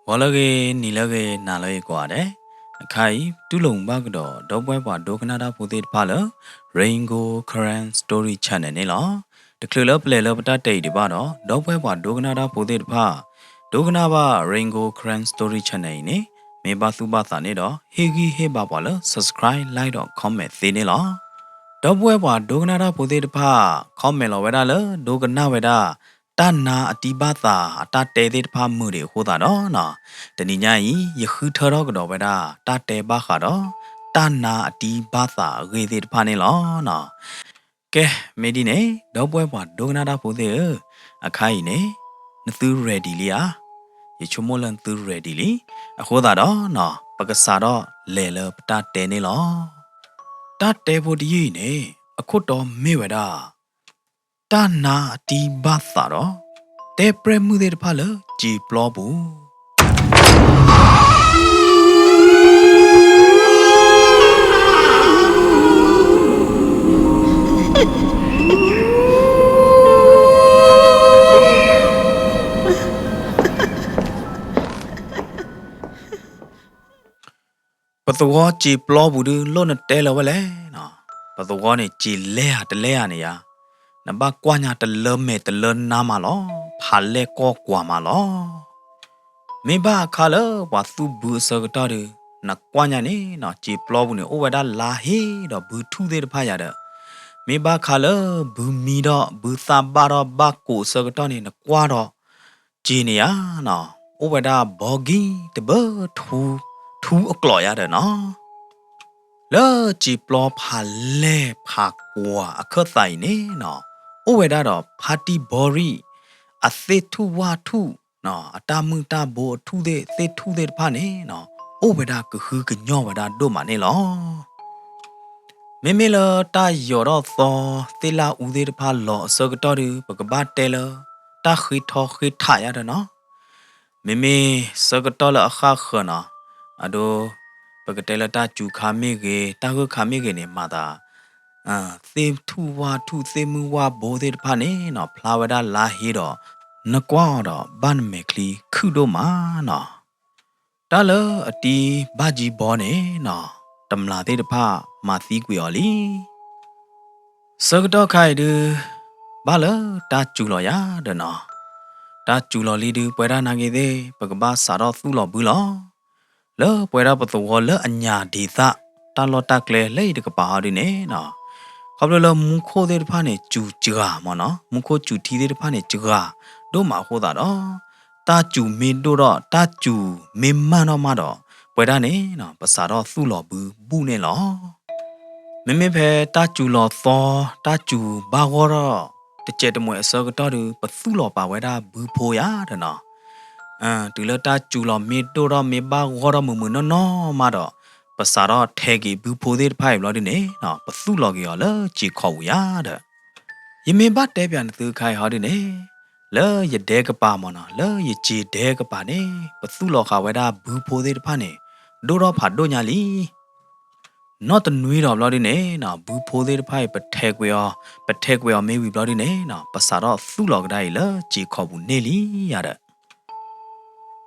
ဂီၤလၢအဂ့ၤ, နံၤလၢအဂ့ၤ, နၤလၢအဂ့ၤကိးဂၤဒဲး, အခါအံၤ တူၢ်လိာ်မုာ်ဘၣ်ကဒီး ဒီပုၢ်ဝဲၢ်ပှၤဒိကနၣ်တၢ်ဖိသ့ၣ်တဖၣ်လၢ Rain Gold Karen Story Channel န့ၣ်လီၤ. တချုးလၢပလဲၤလၢပတၢ်တဲအံၤဒံးဘၣ်ဒီး ဒီပုၢ်ဝဲၢ်ပှၤဒိကနၣ်တၢ်ဖိသ့ၣ်တဖၣ် ဒိကနၣ်ဘၣ် Rain Gold Karen Story Channel အံၤန့ၣ် မ့ၢ်ဘၣ်သူၣ်ဘၣ်သးန့ၣ်ဒီး ဟ့ၣ်ဂံၢ်ဟ့ၣ်ဘါပှၤလၢ subscribe, like ဒီး comment သ့န့ၣ်လီၤ. ဒီပုၢ်ဝဲၢ်ပှၤဒိကနၣ်တၢ်ဖိသ့ၣ်တဖၣ် comment လီၤဝဲဒၣ်လၢ ဒိကနၣ်ဝဲဒၣ် တၢ်နါအတံၢ်ဘၣ်သး အတၢ်တဲသ့ၣ်တဖၣ်မုာ်ဒံးအဃိသတးဒီးနီၤ, တနံၤညါအံၤ ယဃုထၢထီၣ်ကဒီးဝဲဒၣ် တၢ်တဲဘၣ်ဃးဒီး တၢ်နါအတံၢ်ဘၣ်သးအဂ့ၢ်သ့ၣ်တဖၣ်န့ၣ်လီၤနီၤ. ကဲ, မ့ၢ်ဒ်န့ၣ် ဒီပုၢ်ဝဲၢ်ပှၤဒိကနၣ်တၢ်ဖိသ့ၣ်ဧၢ, အခါအံၤန့ၣ် နသု ready လံဧါ. ယဆိကမိၣ်လၢနသု ready လံ. အဃိသတးဒီးနီၤ, ပကစးထီၣ်လဲၤလၢပတၢ်တဲန့ၣ်လီၤ. တၢ်တဲဖိတယုၢ်အံၤန့ၣ် အခိၣ်တီမ့ၢ်ဝဲဒၣ် တၢ်နါအတံၢ်ဘၣ်သးဒီး တဲပြဲၢ်မုၣ်သ့ၣ်တဖၣ်လၢစံာ်ပျီပူၤ. ပသဝီစံာ်ပျီပူၤဒု လိၣ်နတဲလၢၤဝဲလဲၣ်နီၤ. ပသဝီန့ၣ် စံာ်လဲၤဧါတလဲၤဧါန့ၣ်ယါ, နဘၣ်ကွၢ်ညါတလၢမဲာ်တလၢနါမးလီၤ, ဖးလဲၢ်ကီၢ်ကွၢ်မးလီၤ. မ့ၢ်ဘၣ်အခါလၢပှၤသူၣ်ဘုအဆၢကတီၢ်ဒု နကွၢ်ညါန့ၣ်နီၤ, စံာ်ပျီပူၤန့ၣ် အိၣ်ဝဲဒၣ်လါဟ့ဒီးဘုထူၣ်သ့ၣ်တဖၣ်ယၤဒီး, မ့ၢ်ဘၣ်အခါလၢဘုမံဒီး ဘုသၣ်ဘၣ်ထီၣ်ဘၣ်ကိးအဆၢကတီၢ်န့ၣ် နကွၢ်ဒီး စံာ်န့ၣ်ယါနီၤ, အိၣ်ဝဲဒၣ်ဘီကံၢ်တဘၢထူ, ထူအကျိၤယါဒီးနီၤ. လၢစံာ်ပျီဖးလဲၢ်ဖးကွၢ်အခၢၣ်သးအံၤန့ၣ်နီၤ, အိၣ်ဝဲဒၣ်ဒီးဖါတံၢ်ဘီရံၣ် အသ့ၣ်ထူၣ်ဝၣ်ထူၣ်နီၤ, အတၢ်မုၢ်တၢ်ဘိအထူၣ်သ့ၣ်, သ့ၣ်ထူၣ်သ့ၣ်တဖၣ်န့ၣ်နီၤ, အိၣ်ဝဲဒၣ်ကဟုကညီၢ်ဝဲဒၣ်ဒိၣ်မးန့ၣ်လီၤ. မ့မ့ၢ်လၢတၢ်ယီၤထီၣ်သီသ့ၣ်လၣ်အူသ့ၣ်တဖၣ်လီၤအဆၢကတီၢ်ဒု ပကဘၣ်တဲလၢ တၢ်ဃ့ထီဃ့ထးယါဒီးနီၤ. မ့မ့ၢ်ဆၢကတီၢ်လၢအဃၣ်ဃၢၤနီၤ, အဒိ ပကတဲလၢတၢ်စူၤခါမ့ၢ်ဂ့ၤ, တၢ်ဂၢၢ်ခါမ့ၢ်ဂ့ၤန့ၣ် မၤသး သ့ၣ်ထူၣ်ဝၣ်ထူၣ် သ့ၣ်မုၢ်ဝၣ်ဘိသ့ၣ်တဖၣ်န့ၣ်နီၤ, ဖျါဝဲဒၣ်လါဟ့ဒီး နကွၢ်အီၤဒီး ဘၣ်နမဲာ်ချံခုၣ်ဒိၣ်မးနီၤ. တၢ်လၢအတံၢ်ဘၣ်ကံဘီန့ၣ်နီၤ, တမျာ်သ့ၣ်တဖၣ်မၤသံကွံာ်အီၤလံ. ဆၢကတီၢ်ခါအံၤဒု ဘၣ်လၢတၢ်စူၤလီၤယါဒီးနီၤ, တၢ်စူၤလီၤလံဒု ပဝဲဒၣ်နာ်က့သ့ၣ် ပကဘၣ်စးထီၣ်သူၣ်လီၤဘုလီၤ. လၢပဝဲဒၣ်ပသဝီလၢအညၣ်ဒံးသၣ် တၢ်လီၢ်တၢ်ကျဲလၢအံၤတကပၤဟီဒုန့ၣ်နီၤ, ခီဖျိလၢမူခိၣ်သ့ၣ်တဖၣ်န့ၣ် စူၤစှၤမးနီၤ, မူခိၣ်စူၤထံသ့ၣ်တဖၣ်န့ၣ် စှၤဒိၣ်မးအဃိသတးဒီး တၢ်စူၤမ့ၢ်ဒိၣ်ထီၣ် တၢ်စူၤမ့ၢ်မၢ်ထီၣ်မးဒီး ပဝဲဒၣ်န့ၣ်နီၤ ပစးထီၣ်သူၣ်လီၤဘုဘူၣ်န့ၣ်လီၤ. မ့မ့ၢ်ဖဲတၢ်စူၤလီၤသီ တၢ်စူၤဘၣ်ဂီၢ်ထီၣ် တစဲးတမှဲးအဆၢကတီၢ်ဒု ပသူၣ်လီၤပာ်ဝဲဒၣ်ဘုဖိယါဒီးနီၤ, တုၤလၢတၢ်စူၤလီၤမ့ၢ်ဒိၣ်ထီၣ်မ့ၢ်ဘၣ်ဂီၢ်ထီၣ်မုာ်မုာ်နီၢ်နီၢ်မးဒီး ပစးထီၣ်ထဲးက့ၤဘုဖိသ့ၣ်တဖၣ်အံၤဘျီဒုန့ၣ်နီၤ ပသူၣ်လီၤက့ၤအီၤလၢစံာ်ခီၣ်ပူၤယါဒီး ယမ့ၢ်ဘၣ်တဲပၠးနသုခါအံၤဟီဒုန့ၣ်, လၢယဒဲကပၤမးနီၤ, လၢယစံာ်ဒဲကပၤန့ၣ် ပသူၣ်လီၤဃာ်ဝဲဒၣ်ဘုဖိသ့ၣ်တဖၣ်န့ၣ် ဒိၣ်ထီၣ်ဖးဒိၣ်ညါလံ. နီၢ်တနွံဒီးဘျီဒုန့ၣ်နီၤ ဘုဖိသ့ၣ်တဖၣ်အံၤ ပထဲးကွံာ်အီၤ, ပထဲးကွံာ်အီၤမ့ၢ်ဝံၤဘျီဒုန့ၣ်နီၤ ပစးထီၣ်သူၣ်လီၤကဒါအံၤလၢစံာ်ခီၣ်ပူၤန့ၣ်လံယါဒီး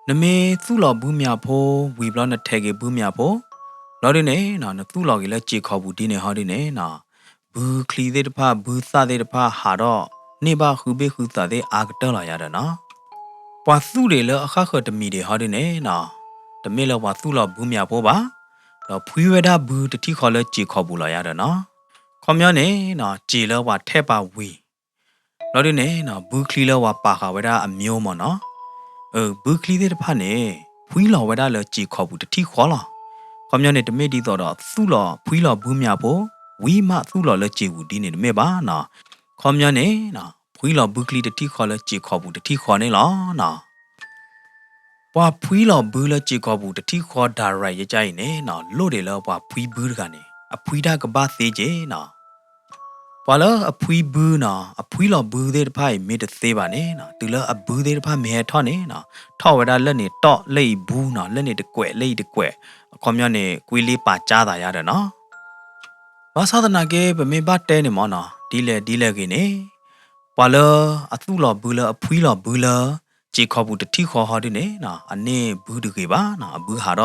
နမ့ၢ်သူၣ်လီၤဘုမၠးဖိဝံၤဘျီ နထဲးက့ၤဘုမၠးဖိ ဘျီဒုန့ၣ်နီၤ နသူၣ်လီၤက့ၤလၢစံာ်ခီၣ်ပူၤဒ်န့ၣ်ဟီဒုန့ၣ်နီၤ ဘုချံသ့ၣ်တဖၣ် ဘုသၣ်သ့ၣ်တဖၣ် ဟးထီၣ်န့ၢ်ဘၣ်ဃုဘ့ၣ်ဃုသးသ့ၣ်အါကတၢၢ်လီၤယါဒီးနီၤ ပှၤသူၣ်ဒံးလၢအဃၣ်ဃၢၤတမံၤဒံးဟီဒုန့ၣ်နီၤ တမ့ၢ်လၢပှၤသူၣ်လီၤဘုမၠးဖိဘၣ်, ဒီးဖှံဝဲဒၣ်ဘုတထံၣ်ဃီလၢစံာ်ခီၣ်ပူၤလီၤယါဒီးနီၤ ခီပညီန့ၣ်နီၤ စံာ်လၢပှၤထဲးပာ်ဝံၤ ဘျီဒုန့ၣ်နီၤ ဘုချံလၢပှၤပာ်ဃာ်ဝဲဒၣ်အမၠိမးနီၤ ဘုချံသ့ၣ်တဖၣ်န့ၣ် ဖှံလီၤဝဲဒၣ်လၢစံာ်ခီၣ်ပူၤတထံၣ်ဃီလီၤ. ခီပညီန့ၣ် တမ့ၢ်ဒ်သိးဒီး သူၣ်လီၤဖှံလီၤဘုမၠးဖိ ဝံၤမးသူၣ်လီၤလၢစံာ်ပူၤဒ်န့ၣ်တမ့ၢ်ဘၣ်နီၤ. ခီပညီန့ၣ်နီၤ ဖှံလီၤဘုချံတထံၣ်ဃီလၢစံာ်ခီၣ်ပူၤတထံၣ်ဃီန့ၣ်လီၤနီၤ. ပှၤဖှံလီၤဘုလၢစံာ်ခီၣ်ပူၤတထံၣ်ဃီ direct ယကါအံၤန့ၣ်နီၤ လိၣ်ဒံးလၢပှၤဖှံဘုတဂၤန့ၣ် အဖှံတၢ်ကဘၣ်သ့က့ၤနီၤ ပှၤလၢအဖှံဘုနီၤ အဖှံလီၤဘုသ့ၣ်တဖၣ်အံၤမ့ၢ်တသ့ဘၣ်န့ၣ်နီၤ တုၤလၢအဘုသ့ၣ်တဖၣ်မ့ၢ်ဟဲထီၣ်န့ၣ်နီၤ ထီၣ်ဝဲဒၣ်လၢန့ၣ်တီၣ်လၢအံၤဘူနီၤ လၢန့ၣ်တကွဲးလၢအံၤတကွဲး အခီပညီန့ၣ် ကွံလ့ပာ်ကၢသးယါဒီးနီၤ ဘၣ်ဆၣ်သနာ်က့ ပမ့ၢ်ဘၣ်တဲန့ၣ်မ့ၢ်နီၤ ဒ်လဲၣ်ဒ်လဲၣ်ဂ့ၤန့ၣ် ပှၤလၢအသူၣ်လီၤဘုလၢအဖှံလီၤဘုလၢ စ့ၢ်ကီးပူၤတထံၣ်ဃီဟီဒုန့ၣ်နီၤ အန့ၢ်ဘုတဂ့ၤဘၣ်နီၤ အဘုဟးထီၣ်တ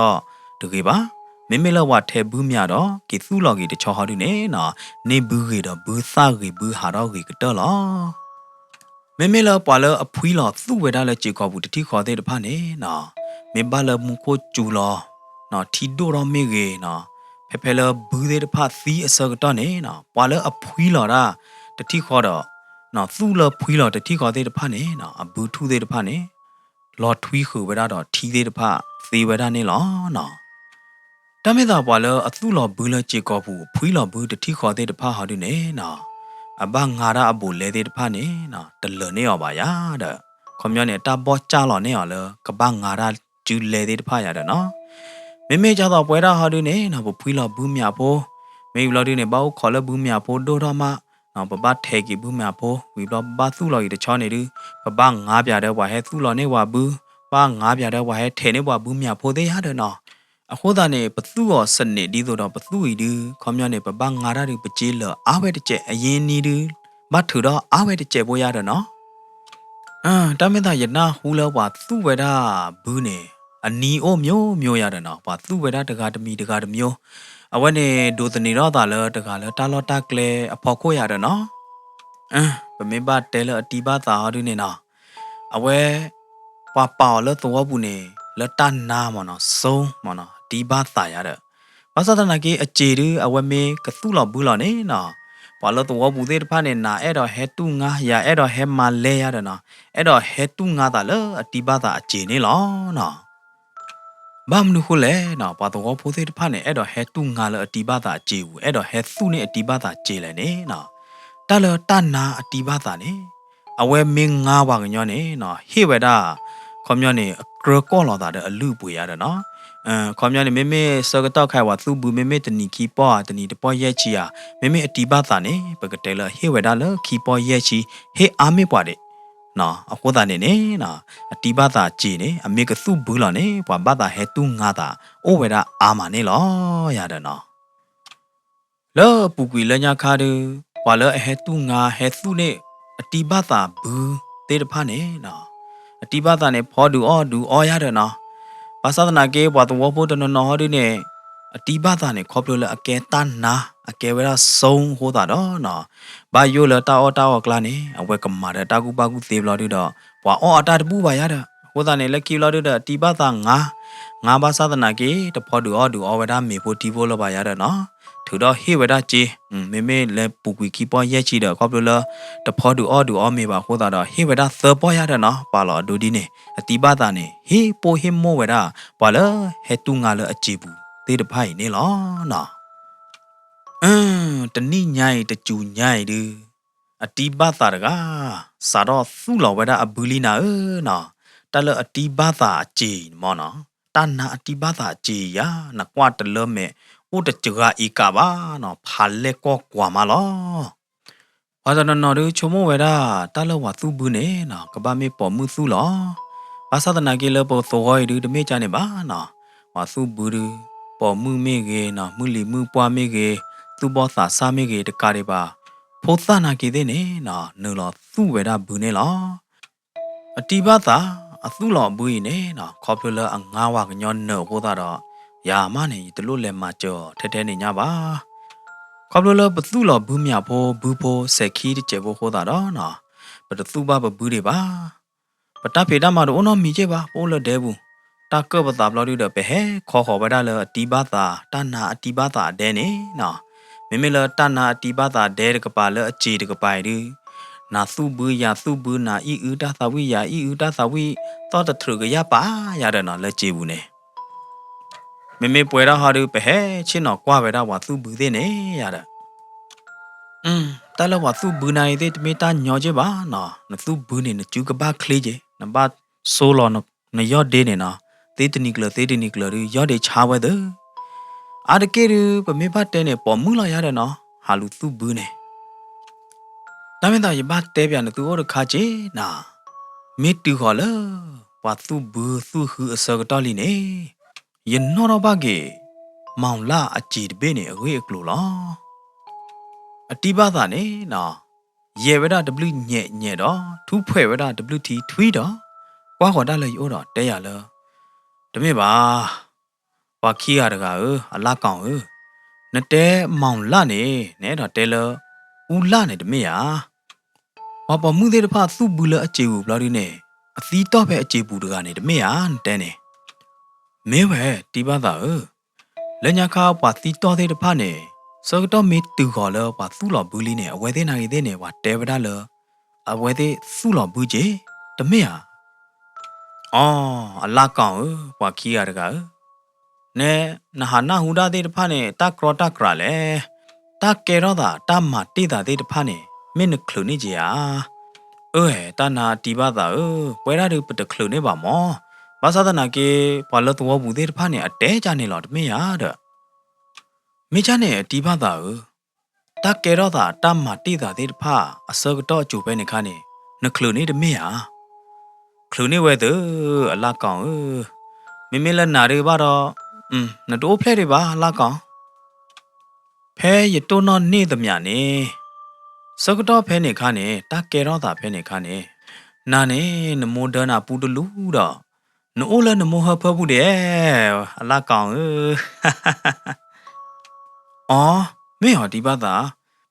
ဂ့ၤဘၣ်. မ့မ့ၢ်လၢပှၤထဲးဘုမၠးဒီး က့ၤသူၣ်လီၤက့ၤတဆီဟီဒုန့ၣ်နီၤ န့ၢ်ဘုဂ့ၤဒီးဘုသၣ်ဂ့ၤဘုဟးထီၣ်ဂ့ၤကတၢၢ်လီၤ. မ့မ့ၢ်လၢပှၤလၢအဖှံလီၤသူၣ်ဝဲဒၣ်လၢစ့ၢ်ကီးပူၤတထံၣ်ဃီသ့ၣ်တဖၣ်န့ၣ်နီၤ မ့ၢ်ဘၣ်လၢမူခိၣ်စူၤလီၤ ထံဒိၣ်ထီၣ်မ့ၢ်ဂ့ၤနီၤ ဖဲဖဲလၢဘုသ့ၣ်တဖၣ်သံအဆၢကတီၢ်န့ၣ်နီၤ ပှၤလၢအဖှံလီၤတၢ်တထံၣ်ဃီဒီး သူၣ်လၢဖှံလီၤတထံၣ်ဃီသ့ၣ်တဖၣ်န့ၣ်နီၤ အဘုထူၣ်သ့ၣ်တဖၣ်န့ၣ် လီၤထွံဃုာ်ဝဲဒၣ်ဒီးထံသ့ၣ်တဖၣ်သ့ဝဲဒၣ်န့ၣ်လီၤနီၤ. တၢ်မ့ၢ်သးပှၤလၢအသူၣ်လီၤဘုလၢစ့ၢ်ကီးပူၤ အဖှံလီၤဘုတထံၣ်ဃီသ့ၣ်တဖၣ်ဟီဒုန့ၣ်နီၤ အဘၣ်ငါတၢ်အဘူးလဲသ့ၣ်တဖၣ်န့ၣ်နီၤ တလၢာ်န့ၢ်အီၤဘၣ်ယၤဒီး ခီပညီန့ၣ် အတၢ်ဘီၣ်ကၢ်လီၤန့ၢ်အီၤလၢကဘၣ်ငါတၢ်စုလဲသ့ၣ်တဖၣ်ယၤဒီးနီၤ မ့မ့ၢ်ကသိးပဝဲဒၣ်ဟီဒုန့ၣ်နီၤ ပဖှံလီၤဘုမၠးဖိ မ့ၢ်ဝံၤဘျီဒုန့ၣ် ဘၣ်အိၣ်ခိးလၢဘုမၠးဖိဒိၣ်ထီၣ်မးနီၤ ပဘၣ်ထဲးက့ၤဘုမၠးဖိ ဝံၤဘျီဘၣ်သူၣ်လီၤက့ၤတဆီန့ၣ်ဒု ပဘၣ်ငါပၠးဒီးပှၤဟဲသူၣ်လီၤန့ၢ်ပှၤဘု ဘၣ်ငါပၠးဒီးပှၤဟဲထဲးန့ၢ်ပှၤဘုမၠးဖိသ့ၣ်ယၤဒီးနီၤ အဃိသတးန့ၣ် ပသူၣ်အီၤစနံးဒ်သိးဒီးပသူၣ်အံၤဒု ခီပညီန့ၣ် ပဘၣ်ငါတၢ်ဒု ပစ့လၢာ်အါဝဲတစဲး အရင်းအနှီးဒု ဘၣ်ထုးထီၣ်အါဝဲတစဲးဖိယၤဒီးနီၤ တၢ်မ့ၢ်သးယနၢ်ဟူလၢပှၤသူၣ်ဝဲဒၣ်ဘုန့ၣ် အနံၤအိၣ်မျိုးမျိုးယၤဒီးနီၤ ပှၤသူၣ်ဝဲဒၣ်တဂၤတမံၤတဂၤတမျိုး အဝဲန့ၣ်ဒိးသန့ၤထီၣ်သးလၢတဂၤလၢတၢ်လီၢ်တၢ်ကျဲအဖီခိၣ်ယၤဒီးနီၤ ပမ့ၢ်ဘၣ်တဲလၢအတံဘၣ်သးဟီဒုန့ၣ်နီၤ အဝဲ ပှၤပာ်အီၤလၢသဝီပူၤန့ၣ် လၢတၢ်နါမ့ၢ်နီၤ စိမ့ၢ်နီၤ အတံဘၣ်သးယၤဒီး ဘၣ်ဆၣ်သနာ်က့အစ့ၤဒု အဝဲမ့ၢ်ကသူၣ်လီၤဘုလီၤန့ၣ်နီၤ ပှၤလၢသဝီပူၤသ့ၣ်တဖၣ်န့ၣ် နၤအဲၣ်ဒိးဟဲတူၢ်ငါ ယၤအဲၣ်ဒိးဟဲမၤလဲယၤဒီးနီၤ အဲၣ်ဒိးဟဲတူၢ်ငါသးလၢအတံဘၣ်သးအစ့ၤန့ၣ်လီၤနီၤ ဘၣ်မနုၤဃိလဲၣ်နီၤ ပှၤသဝီဖိသ့ၣ်တဖၣ်န့ၣ် အဲၣ်ဒိးဟဲတူၢ်ငါလၢအတံဘၣ်သးအစ့ၤပူၤ အဲၣ်ဒိးဟဲသူၣ်န့ၢ်အတံဘၣ်သးစ့ၤလဲၣ်န့ၣ်နီၤ တၢ်လၢတၢ်နါအတံဘၣ်သးန့ၣ် အဝဲမ့ၢ်ငါပှၤကညီန့ၣ်နီၤ ဟ့ၣ်ဝဲဒၣ် ခီပညီန့ၣ် အကြၢကီၢ်လီၤသးဒီးအလုၢ်အပှ့ၤယၤဒီးနီၤ ခီပညီန့ၣ် မ့မ့ၢ်ဆၢကတီၢ်ခဲအံၤပှၤသူၣ်ဘု မ့မ့ၢ်တနံၤခံပီၢ်ဧါ တနံၤတပီၢ်ယဲၢ်ဆံဧါ မ့မ့ၢ်အတံဘၣ်သးန့ၣ် ပကတဲလၢဟ့ၣ်ဝဲဒၣ်လၢခံပီၢ်ယဲၢ်ဆံ ဟ့ၣ်အါမ့ၢ်ပှၤဒံး အဃိသတးန့ၣ်န့ၣ် အတံဘၣ်သးစ့ၤန့ၣ် အမ့ၢ်ကသူၣ်ဘုလီၤန့ၣ် ပှၤဘၣ်သးဟဲတူၢ်ငါသး အိၣ်ဝဲဒၣ်အါမးန့ၣ်လီၤ ယၤဒီးနီၤ လၢအပူၤကွံာ်လၢညါခါဒု ပှၤလၢအဟဲတူၢ်ငါဟဲသူၣ်န့ၢ် အတံဘၣ်သးဘုသ့ၣ်တဖၣ်န့ၣ်နီၤ အတံဘၣ်သးန့ၣ် ဖီဒုးအီၣ်ဒုးအီယၤဒီးနီၤ ဘၣ်ဆၣ်သနာ်က့ ပှၤသဝီဖိတနီၤနီၤဟီဒုန့ၣ် အတံဘၣ်သးန့ၣ် ခီဖျိလၢအကဲတၢ်နါ အကဲဝဲဒၣ်စိအဃိသတးဒီးနီၤ ဘၣ်ယိၣ်လၢတၢ်အီၣ်တၢ်အီအကျါန့ၣ် အဝဲကမၤဒီးတၢ်ကူၣ်ဘၣ်ကူၣ်သ့ဘျီဒုဒီး ပှၤအီၣ်အတၢ်တဘူၣ်ဘၣ်ယၤဒီး အဃိသတးန့ၣ် လၢခံဘျီဒုဒီး အတံဘၣ်သးငါ ငါဘၣ်ဆၣ်သနာ်က့ တဖီဒုးအီၣ်ဒုးအီဝဲဒၣ်မ့ၤဖိထံဖိလၢၤဘၣ်ယၤဒီးနီၤ ထုးဒီးဟ့ၣ်ဝဲဒၣ်စ့ မ့မ့ၢ်လၢပူၤကွံာ်ခံပီၢ်ယဲၢ်ဆံဒီး ခီဖျိလၢ တဖီဒုးအီၣ်ဒုးအီမ့ၤဘၣ်အဃိသတးဒီး ဟ့ၣ်ဝဲဒၣ်သၢပီၢ်ယၤဒီးနီၤ ပာ်လီၤအဒိဒ်န့ၣ် အတံဘၣ်သးန့ၣ် ဟ့ၣ်ပိၢ်ဟ့ၣ်မိၢ်ဝဲဒၣ် ပှၤလၢဟဲတူၢ်ငါလၢအစ့ၤပူၤသ့ၣ်တဖၣ်အံၤန့ၣ်လီၤနီၤ တနံၣ်ညါအံၤတစူၤညါအံၤဒု အတံဘၣ်သးတဂၤ စးထီၣ်သူၣ်လီၤဝဲဒၣ်အဘုလံနၤဧၢနီၤ, တၢ်လၢအတံဘၣ်သးအစ့ၤမ့ၢ်နီၤ, တၢ်နါအတံဘၣ်သးအစ့ၤယၤ နကွၢ်တလၢမဲာ် အိၣ်တစှၤအံၤကးဘၣ်နီၤ, ဖးလဲၢ်ကီၢ်ကွၢ်မးလီၤ. ပှၤတနီၤနီၤဒုးဆိကမိၣ်ဝဲဒၣ် တၢ်လၢပှၤသူၣ်ဘုန့ၣ်နီၤ ကဘၣ်မ့ၢ်ပိာ်မုၣ်သူၣ်လီၤ. ဘၣ်ဆၣ်သနာ်က့လၢပသဝီအံၤဒုး တမ့ၢ်ကန့ၣ်ဘၣ်နီၤ, ပှၤသူၣ်ဘုဒုး ပိာ်မုၣ်မ့ၢ်ဂ့ၤနီၤ, မုၢ်လံၤမုၢ်ပှၢ်မ့ၢ်ဂ့ၤ, သူၣ်ဘီၣ်သးစၢ်မ့ၢ်ဂ့ၤ တကးဒံးဘၣ် ဖိသၣ်နာ်က့သ့ၣ်န့ၣ်နီၤ နုာ်လီၤသူၣ်ဝဲဒၣ်ဘုန့ၣ်လီၤ. အတံဘၣ်သး အသူၣ်လီၤဘုအံၤန့ၣ်နီၤ ခီဖျိလၢအငါဝၤကညီနၢၤအဃိသတးဒီး ယၤမးန့ၣ် ယတလိၣ်လဲၤမၤစၢၤအီၤထဲထဲန့ၣ်ညါဘၣ်. ခီဖျိလၢပသူၣ်လီၤဘုမၠးဖိ ဘုဖိစဲၤခံတစဲးဖိအဃိသတးဒီးနီၤ ပတသူၣ်ဘၣ်ပဘုဒံးဘၣ်. ပတၢ်ဖံးတၢ်မၤတအိၣ်နီတမံၤက့ဘၣ်, ပအိၣ်လၢဒဲပူၤ, တၢ်ကၢၣ်ပသးဘျီဒုဒီး ပဟဲခီဃီၤဝဲဒၣ်လၢအတံဘၣ်သး တၢ်နါအတံဘၣ်သးအဒဲန့ၣ်နီၤ. မ့မ့ၢ်လၢတၢ်နါအတံဘၣ်သးဒဲတကပၤလၢအစ့ၤတကပၤအံၤဒု နၤသူၣ်ဘုယၤသူၣ်ဘု နၤအံၣ်အုတၢ်သးဝံၣ်ယၤအံၣ်အုတၢ်သးဝံၣ် သီၣ်တထြုးကယၢ်ပာ်ယၤဒီးနီၤ လၢစ့ၤပူၤန့ၣ် မ့မ့ၢ်ပှဲၤဒၣ်ဟီဒု ပဟဲဆ့ၣ်နီၤကွၢ်ဝဲဒၣ်ပှၤသူၣ်ဘုသ့ၣ်န့ၣ်ယၤဒီး တၢ်လၢပှၤသူၣ်ဘုနၤအံၤသ့ၣ် တမ့ၢ်တၢ်ညီက့ဘၣ်နီၤ, နသူၣ်ဘုန့ၣ် နစုကဘၣ်ချ့က့ၤ, နဘၣ်ဆိလီၤနယီၢ်ဒ့န့ၣ်နီၤ, သ့တနံၤကျၢၤသ့တနံၤကျၢၤဒု ယီၢ်ဒ့ဆါဝဲသၢ. အါတက့ၢ်ဒု ပမ့ၢ်ဘၣ်တဲန့ၣ် ပိာ်မုၣ်လီၤယၤဒီးနီၤ ဟးလူၤသူၣ်ဘုန့ၣ် တၢ်မ့ၢ်သးယဘၣ်တဲပၠးနသုအိၣ်တခါက့နၤ, မ့ၢ်တုၤဃီၤလၢ ပှၤသူၣ်ဘုသူၣ်ဟုအဆၢကတီၢ်လံန့ၣ် ယနီၣ်ထီၣ်ဘၣ်က့ၤ မီၢ်လၢ်အစ့ၤတဘ့ၣ်န့ၣ် အဂ့ၢ်အကျိၤလီၤ. အတံဘၣ်သးန့ၣ်နီၤ ယဲၢ်ဝဲဒၣ်တဘျုးညဲးညဲးဒီး ထူဖှဲးဝဲဒၣ်တဘျုးထံးထွံဒီး ကွၢ်ဃီၤတၢ်လၢယအိၣ်ဒီးတဲယၤလၢ, တမ့ၢ်ဘၣ်, ပှၤခံဂၤတဂၤဧၢ, အလါကီဧၢ, နတဲမီၢ်လၣ်န့ၣ် နအဲၣ်ဒိးတဲလၢ အူလၣ်န့ၣ်တမ့ၢ်ဧါ. ပှၤပိာ်မုၣ်သ့ၣ်တဖၣ်သူၣ်ဘုလၢအစ့ၤပူၤဘျီဒုန့ၣ် အသံတီၢ်ဖဲအစ့ၤပူၤတဂၤန့ၣ်တမ့ၢ်ဧါ နတဲန့ၣ်. မ့ၢ်ဝဲ တံၤဘၣ်သးဧၢ, လၢညါခါပှၤသံတီၢ်သ့ၣ်တဖၣ်န့ၣ် ဆၢကတီၢ်မ့ၢ်တုၤဃီၤလၢပှၤသူၣ်လီၤဘုလံန့ၣ် အဝဲသ့ၣ်နာ်ဂ့ၤသ့ၣ်န့ၣ် ပှၤတဲဝဲဒၣ်လၢ အဝဲသ့ၣ်သူၣ်လီၤဘုက့ၤ, တမ့ၢ်ဧါ. အိ, အလါကီဧၢ, ပှၤခံဂၤတဂၤဧၢ, နဲ, နဟးနၢ်ဟူတၢ်သ့ၣ်တဖၣ်န့ၣ် တၢ်ကြီတၢ်ကြၤလဲၣ်. တၢ်ကဲထီၣ်သးတၢ်မၤတ့ၢ်သးသ့ၣ်တဖၣ်န့ၣ် မ့ၢ်နချုးန့ၢ်က့ၤဧါ. အၢ, တၢ်နါတံၤဘၣ်သးဧၢ, ပဝဲဒၣ်ဒုးပတချုးန့ၢ်ဘၣ်မၢ်. ဘၣ်ဆၣ်သနာ်က့ ပှၤလၢသဝီပူၤသ့ၣ်တဖၣ်န့ၣ် အတဲကန့ၣ်လီၤ တမ့ၢ်ဧါဒီး. မ့ၢ်ကန့ၣ် တံၤဘၣ်သးဧၢ, တၢ်ကဲထီၣ်သးတၢ်မၤတ့ၢ်သးသ့ၣ်တဖၣ် အဆၢကတီၢ်အစိၤဖဲန့ၣ်ခါန့ၣ် နချုးန့ၢ်တမ့ၢ်ဧါ. ချုးန့ၢ်ဝဲသၢ, အလါကီဧၢ, မ့မ့ၢ်လၢနၤဒုးဘၣ်ဒီး နတအိၣ်ဖျဲၣ်ဒံးဘၣ် အလါကီ. ဖဲယတိၢ်နီၣ်န့ၢ်သမျးန့ၣ်, ဆၢကတီၢ်ဖဲန့ၣ်ခါန့ၣ် တၢ်ကဲထီၣ်သးဖဲန့ၣ်ခါန့ၣ်, နၤန့ၣ် နမိၢ်ဒၢနၤပူတလူဒီး နအိၣ်လၢနမိၢ်ဟၢဖၢပူၤဒဲး, အလါကီဧၢ. အိ, မ့ၢ်အီၤတံၤဘၣ်သး,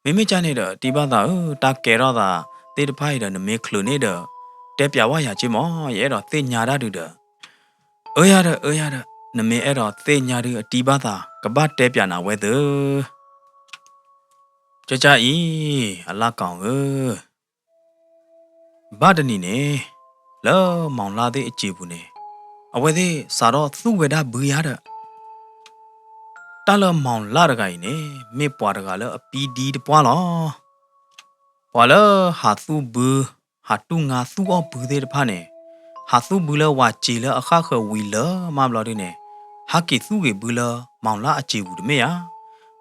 မ့မ့ၢ်ကန့ၣ်ဒီး တံၤဘၣ်သးဧၢ, တၢ်ကဲထီၣ်သးသ့ၣ်တဖၣ်အံၤဒီး နမ့ၢ်ချုးန့ၢ်ဒီး တဲပျးဝဲယၤက့မၢ်, ယအဲၣ်ဒိးသ့ၣ်ညါတၢ်ဒုးဒီး. အၢယၤဒီး အၢယၤဒီး, နမ့ၢ်အဲၣ်ဒိးသ့ၣ်ညါဒုး အတံၤဘၣ်သး ကဘၣ်တဲပျးနၤဝဲသၢ. ကၢ်ကၢ်အံၤ, အလါကီဧၢ, ဘၣ်တနံၤန့ၣ်, လၢမီၢ်လၣ်သ့ၣ်အစ့ၤပူၤန့ၣ်, အဝဲသ့ၣ်စးထီၣ်သူၣ်ဝဲဒၣ်ဘုယၤဒီး တၢ်လၢမီၢ်လၣ်တဂၤအံၤန့ၣ် မ့ၢ်ပှၤတဂၤလၢအပံဒံတပှၢ်လီၤ. ပှၤလၢဟးသူၣ်ဘု, ဟးတူၢ်ငါသူၣ်အီၣ်ဘုသ့ၣ်တဖၣ်န့ၣ်, ဟးသူၣ်ဘုလၢဝၤစ့ၤလၢအဃၣ်ဃၢၤဝံၤလၢမးဘျီဒုန့ၣ်, ဟးက့ၤသူၣ်က့ၤဘုလၢမီၢ်လၣ်အစ့ၤပူၤတမ့ၢ်ဧါ.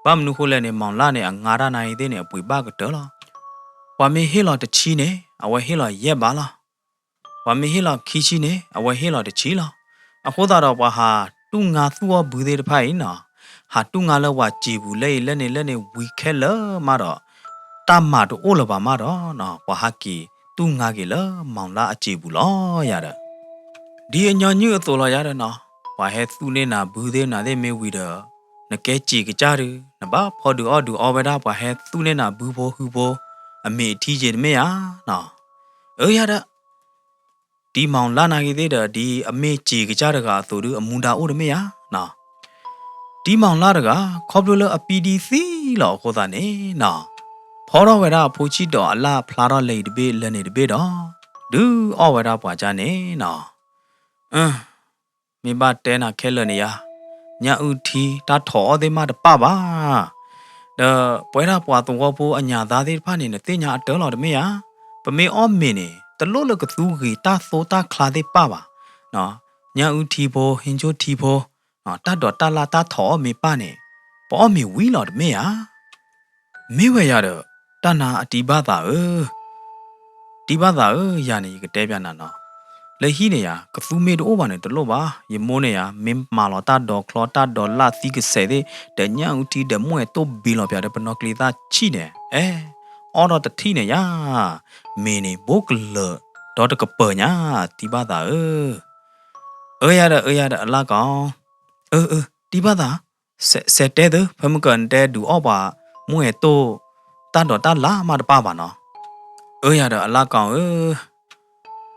ဘၣ်မနုၤဃိလဲၣ်န့ၣ် မီၢ်လၣ်န့ၣ် အငါတၢ်နါအံၤသ့ၣ်န့ၣ် အပှ့ၤဘၣ်ကတၢၢ်လီၤ. ပှၤမ့ၢ်ဟ့ၣ်လီၤတဆံန့ၣ် အဝဲဟ့ၣ်လီၤယဲၢ်ဘးလီၤ. ပှၤမ့ၢ်ဟ့ၣ်လီၤခံဆံန့ၣ် အဝဲဟ့ၣ်လီၤတဆံလီၤ. အဃိသတးဒီး ပှၤဟးတူၢ်ငါသူၣ်အီၣ်ဘုသ့ၣ်တဖၣ်အံၤန့ၣ်, ဟးတူၢ်ငါလၢဝၤစ့ၤပူၤလၢအံၤလၢန့ၣ်လၢန့ၣ်ဝံၤခဲလၢာ်မးဒီး, တၢ်မၤတအိၣ်လၢၤဘၣ်မးဒီး, ပှၤဟးက့ၤတူၢ်ငါက့ၤလၢမီၢ်လၣ်အစ့ၤပူၤလီၤယၤဒီး ဒ်အညီနုၢ်အသိးလီၤယၤဒီးနီၤ, ပှၤဟဲသူၣ်န့ၢ်နၤဘုသ့ၣ်နၤသ့ၣ်မ့ၢ်ဝံၤဒီး, နကဲစ့ၤကစၢ်ဒုး, နဘၣ်ဖီဒုးအီၣ်ဒုးအီဝဲဒၣ် ပှၤဟဲသူၣ်န့ၢ်နၤဘုဖိဟုဖိ, အမ့ၢ်အထံယ့ၤတမ့ၢ်ဧါ. အၢယၤဒီး တံၤမီၢ်လၣ်နါဂ့ၤသ့ၣ်ဒီး ဒ်အမ့ၢ်စ့ၤကစၢ်တဂၤအသိးဒုး အမူဒါအိၣ်တမ့ၢ်ဧါ. တံၤမီၢ်လၣ်တဂၤ ခီဖျိလၢအပံဒံသံလီၤအဃိသတးန့ၣ်နီၤ, ဖီထီၣ်ဝဲဒၣ်အဖိဆံးဒီးအလၣ်ဖျါထီၣ်လၢအံၤတဘ့ၣ်လၢန့ၣ်တဘ့ၣ်ဒီး, ဒုးအီၣ်ဝဲဒၣ်ပှၤကၢ်န့ၣ်နီၤ. မ့ၢ်ဘၣ်တဲနၤခဲလၢာ်န့ၣ်ယါ, ညၣ်အုၣ်ထံတၢ်ထိးအီၣ်သ့ၣ်မးတပၣ်ဘၣ်. ဒီးပဝဲဒၣ်ပှၤသဝီဖိအညၣ်သါသ့ၣ်တဖၣ်န့ၣ် နသ့ၣ်ညါအတၢ်လီၤတမ့ၢ်ဧါ. ပမ့ၢ်အီၣ်မ့ၤန့ၣ် တလိၣ်လၢကသူဂ့ၤတၢ်သိတၢ်ချါသ့ၣ်ပၣ်ဘၣ်. ညၣ်အုၣ်ထံဖိ ဟံၣ်ကၠိထံဖိ, တၢ်ဒိးတၢ်လၣ်တၢ်ထိးအီၣ်မ့ၢ်ပၣ်န့ၣ်, ပအီၣ်မ့ၤဝံၤလီၤတမ့ၢ်ဧါ. မ့ၢ်ဝဲယၤဒီး တၢ်နါအတံၤဘၣ်သးဧၢ, တံၤဘၣ်သးဧၢ, ယၤန့ၣ် ယကတဲပျးနၤနီၤ. လၢဟံၣ်န့ၣ်ယါ ကသူမ့ၢ်တအိၣ်ဘၣ်န့ၣ် တလိၣ်ဘၣ်. ယမိၢ်န့ၣ်ယါ မ့ၢ်မၤလီၤတၢ်ဒိးချီ တၢ်ဒိးလၣ်သံကစဲးသ့ၣ် ဒီးညၣ်အုၣ်ထံဒီးမိၢ်အဲၣ်တိၢ်ဘ့လီၤပျးဒီးပနီၢ်ကျ့သၣ်ဆံၣ်န့ၣ်, အဲ, အီၣ်ဒီးတထံၣ်န့ၣ်ယါ, မ့ၤန့ၣ် ဘိကလၢာ်ဒီတကပၢၤညါ, တံၤဘၣ်သးဧၢ. အၢယၤဒီး အၢယၤဒီး အလၣ်ကီ, အၢ အၢ တံၤဘၣ်သး, စဲးတဲသု ဖဲမုၢ်ကၢနတဲဒုးအီၣ်ပှၤ မိၢ်အဲၣ်တိၢ် တၢ်ဒိးတၢ်လၣ်မးတပၣ်ဘၣ်နီၤ. အၢယၤဒီး အလၣ်ကီဧၢ,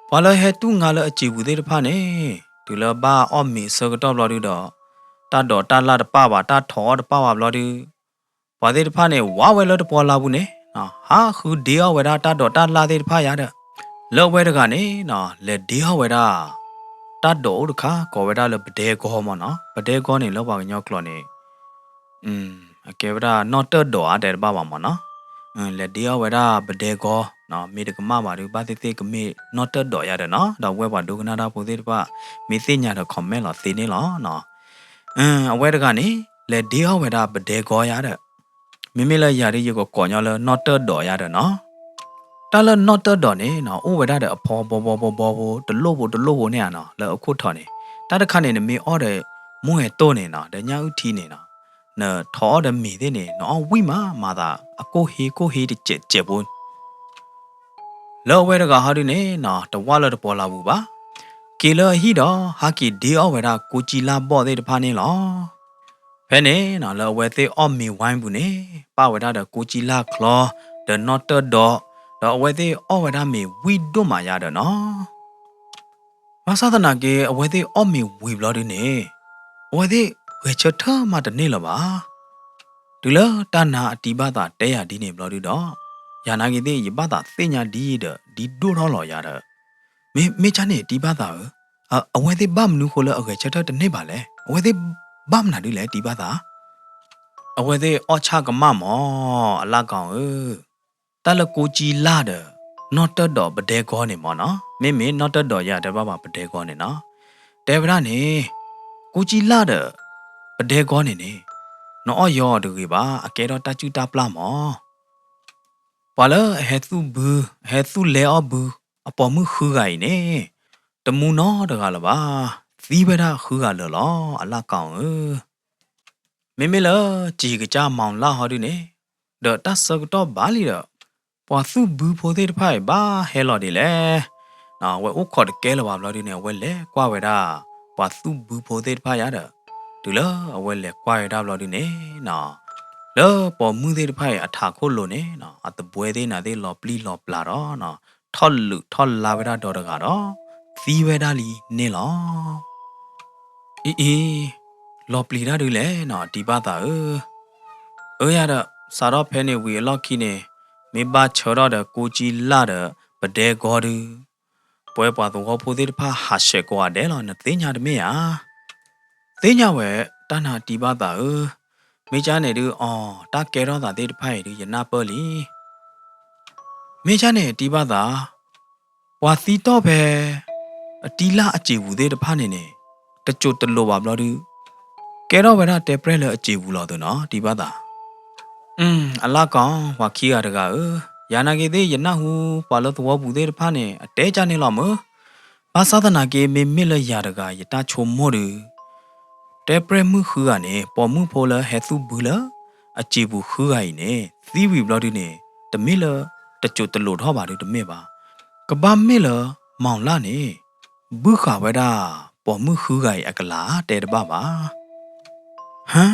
ပှၤလၢဟဲတူၢ်ငါလၢအစံာ်ပူၤသ့ၣ်တဖၣ်န့ၣ်, တုၤလၢဘၣ်အီၣ်မ့ၤအဆၢကတီၢ်ဘျီဒုဒီး, တၢ်ဒိးတၢ်လၣ်တပၣ်ဘၣ် တၢ်ထိးအီၣ်တပၣ်ဘၣ်ဘျီဒု, ပှၤသ့ၣ်တဖၣ်န့ၣ် ဝးဝဲလၢတပှီၤလၢ်ပူၤန့ၣ်, ဟးဃုဒ့အီၣ်ဝဲဒၣ်တၢ်ဒိးတၢ်လၣ်သ့ၣ်တဖၣ်ယါဒီး, လၢအဝဲတဂၤန့ၣ်, လဲၤဒ့အီၣ်ဝဲဒၣ် တၢ်ဒိးအိၣ်တခါ ကိးဝဲဒၣ်လၢပဒဲဂီမၢ်နီၤ. ပဒဲဂီန့ၣ် လၢပှၤကညီကျိာ်န့ၣ် အကဲဝဲဒၣ်နီၣ်တၢၢ်ဒိးအါတဲတဘၣ်ဘၣ်မၢ်နီၤ. လဲၤဒ့အီၣ်ဝဲဒၣ်ပဒဲဂီ, မ့ၢ်တကမၣ်ဘၣ်ဒီး ဘၣ်သ့ၣ်သ့ၣ်ကမ့ၢ်နီၣ်တၢၢ်ဒိးယါဒီးနီၤ, ဒီးဝဲပှၤဒိကနၣ်တၢ်ဖိသ့ၣ်တဖၣ် မ့ၢ်သ့ၣ်ညါဒီး comment လီၤသ့န့ၣ်လီၤ. အဝဲတဂၤန့ၣ် လဲၤဒ့အီၣ်ဝဲဒၣ်ပဒဲဂီယါဒီး, မ့မ့ၢ်လၢယၤဒီး ယကကိးညီလၢနီၣ်တၢၢ်ဒိးယါဒီးနီၤ. တၢ်လၢနီၣ်တၢၢ်ဒိးန့ၣ်နီၤ အိၣ်ဝဲဒၣ်ဒီးအဖီဘီဘီဘီဘီဖိ တလိၣ်ဖိတလိၣ်ဖိန့ၣ်ဧါနီၤ လၢအခိၣ်ထီးန့ၣ်, တၢ်တခါန့ၣ် နမ့ၢ်အီၣ်ဒီး မိၢ်အဲၣ်တိၢ်န့ၣ်နီၤ ဒီးညၣ်အုၣ်ထံန့ၣ်နီၤ, နထိးအီၣ်ဒီးမ့ၤသ့ၣ်န့ၣ် နအီၣ်ဝံၣ်မး မၤသးအကိၢ်ဟ့ကိၢ်ဟ့တစဲးစဲးဖိ လၢအဝဲတဂၤဟီဒုန့ၣ်နီၤ တဝၢ်လၢတပှီၤလၢ်ပူၤဘၣ်. က့ၤလၢအဟံၣ်ဒီး ဟးက့ၤဒ့အီၣ်ဝဲဒၣ်ကိးကၠံလၢ်ဘီၣ်သ့ၣ်တဖၣ်န့ၣ်လီၤ. ဖဲန့ၣ်နီၤ လၢအဝဲသ့ၣ်အီၣ်မ့ၤဝါပူၤန့ၣ် ပၣ်ဝဲဒၣ်ဒီးကိးကၠံလၢ်ချီ ဒီးနီၣ်တၢၣ်ဒီး, ဒီးအဝဲသ့ၣ်အီၣ်ဝဲဒၣ်မ့ၤဝံၣ်ဒိၣ်မးယါဒီးနီၤ ဘၣ်ဆၣ်သနာ်က့ အဝဲသ့ၣ်အီၣ်မ့ၤဝံၤဘျီဒုန့ၣ် အဝဲသ့ၣ်ဂဲၤဆၢထၢၣ်မးတန့ၢ်လၢၤဘၣ်. တုၤလၢတၢ်နါအတံၤဘၣ်သးတဲယၤဒ်န့ၣ်ဘျီဒုဒီး, ယၤနာ်က့သ့ၣ် ယဘၣ်သးသ့ၣ်ညါဒ်ဒီး ဒ်ဒိၣ်ထီၣ်လီၤယၤဒီး, မ့ၢ်, မ့ၢ်ကၢ်န့ၣ်တံၤဘၣ်သးဧၢ, အဝဲသ့ၣ်ဘၣ်မနုၤဃိလၢအဂဲၤဆၢထၢၣ်တန့ၢ်ဘၣ်လဲၣ်, အဝဲသ့ၣ်ဘၣ်မနုၤဒ်လဲၣ်တံၤဘၣ်သး အဝဲသ့ၣ်အီၣ်ဆၣ်ကမၣ်မး အလၣ်ကီဧၢ, တၢ်လၢကိးကၠံလၢ်ဒီး နီၣ်တၢၣ်ဒီးပဒဲကီန့ၣ်မးနီၤ, မ့မ့ၢ်နီၣ်တၢၣ်ဒီးယၤတဲဘၣ်ပဒဲကီန့ၣ်နီၤ, တဲဝဲဒၣ်န့ၣ် ကိးကၠံလၢ်ဒီး ပဒဲကီန့ၣ်န့ၣ် နအီၣ်ယီၤအီၤတဂ့ၤဘၣ်, အကဲထီၣ်တၢ်စုၣ်တၢ်ပျၢ်မး ပှၤလၢအဟဲသူၣ်ဘု, အဟဲသူၣ်လဲအီၣ်ဘု, အပိာ်မုၣ်ဃုဂၤအံၤန့ၣ် တမူနီတဂၤလၢၤဘၣ်, သံဝဲဒၣ်ဃုဂၤလၢာ်လီၤ အလၣ်ကီဧၢ. မ့မ့ၢ်လၢ စံးကစၢ်မီၣ်လၢ်ဟီဒုန့ၣ်, ဒီးတၢ်ဆၢကတီၢ်ဘၣ်လံဒီး ပှၤသူၣ်ဘုဖိသ့ၣ်တဖၣ်အံၤဘၣ်ဟဲလီၤဒ်လဲၣ်. အဝဲအိၣ်ခိးတကဲလၢၤဘၣ်ဘျီဒုန့ၣ် အဝဲလဲၤကွၢ်ဝဲဒၣ် ပှၤသူၣ်ဘုဖိသ့ၣ်တဖၣ်ယါဒီး, တုၤလၢအဝဲလဲၤကွၢ်ဝဲဒၣ်ဘျီဒုန့ၣ်နီၤ, လၢပိာ်မုၣ်သ့ၣ်တဖၣ်အံၤအထးခိၣ်လိၤန့ၣ်နီၤ အသဘှဲသ့ၣ်နၤသ့ၣ်လီၤပျံၤလီၤပျါဒီးနီၤ, ထီၣ်လုးထီၣ်လါဝဲဒၣ်ဒီတဂၤဒီး သံဝဲဒၣ်လံန့ၣ်လီၤ. အံၤအံၤ, လီၤပျံၤတၢ်ဒုလဲၣ်နီၤ တံၤဘၣ်သးဧၢ. အၢယၤဒီး စးထီၣ်ဖဲန့ၣ်ဝံၤအလီၢ်ခံန့ၣ် မ့ၢ်ဘၣ်ဆၢထီၣ်ဒီးကိးကၠံလၢ်ဒီးပဒဲကီဒု, ပဝဲပှၤသဝီဖိသ့ၣ်တဖၣ်ဟးဆှဲးကိးဂၤဒဲးလီၤ နသ့ၣ်ညါတမ့ၢ်ဧါ. သ့ၣ်ညါဝဲ တၢ်နါတံၤဘၣ်သးဧၢ, မ့ၢ်ကၢ်န့ၣ်ဒုအီၤ တၢ်ကဲထီၣ်သးသ့ၣ်တဖၣ်အံၤဒု ယနၢ်ပၢၢ်လံ မ့ၢ်ကၢ်န့ၣ်တံၤဘၣ်သး, ပှၤသံတီၢ်ဖဲ အတံၤလၢ်အစံာ်ပူၤသ့ၣ်တဖၣ်န့ၣ်န့ၣ် တစိၢ်တလိာ်ဘၣ်ဘျီဒု, ကဲထီၣ်ဝဲဒၣ်တဲပြဲၢ်လၢအစံာ်ပူၤလီၤသ့ၣ်နီၤ တံၤဘၣ်သး. အလၣ်ကီ ပှၤခံဂၤတဂၤဧၢ, ယၤနာ်က့သ့ၣ် ယနၢ်ဟူပှၤလၢသဝီပူၤသ့ၣ်တဖၣ်န့ၣ် အတဲကၢ်န့ၣ်လီၤမၢ်. ဘၣ်ဆၣ်သနာ်က့ မ့မ့ၢ်လၢယၤတဂၤ ယတၢ်ဆိကမိၣ်ဒု တဲပြဲၢ်မုၣ်ဃုဂၤန့ၣ် ပိာ်မုၣ်ဖိလၢဟဲသူၣ်ဘုလၢ အစံာ်ပူၤဃုဂၤအံၤန့ၣ် သံဝံၤဘျီဒုန့ၣ် တမ့ၢ်လၢ တစိၢ်တလိာ်ထီၣ်ဘၣ်ဒုတမ့ၢ်ဘၣ်. ကဘၣ်မ့ၢ်လၢ မီၣ်လၢ်န့ၣ် ဘုၣ်ဃာ်ဝဲဒၣ် ပိာ်မုၣ်ဃုဂၤအံၤအကလၤတဲတဘၣ်ဘၣ်. ဟါ,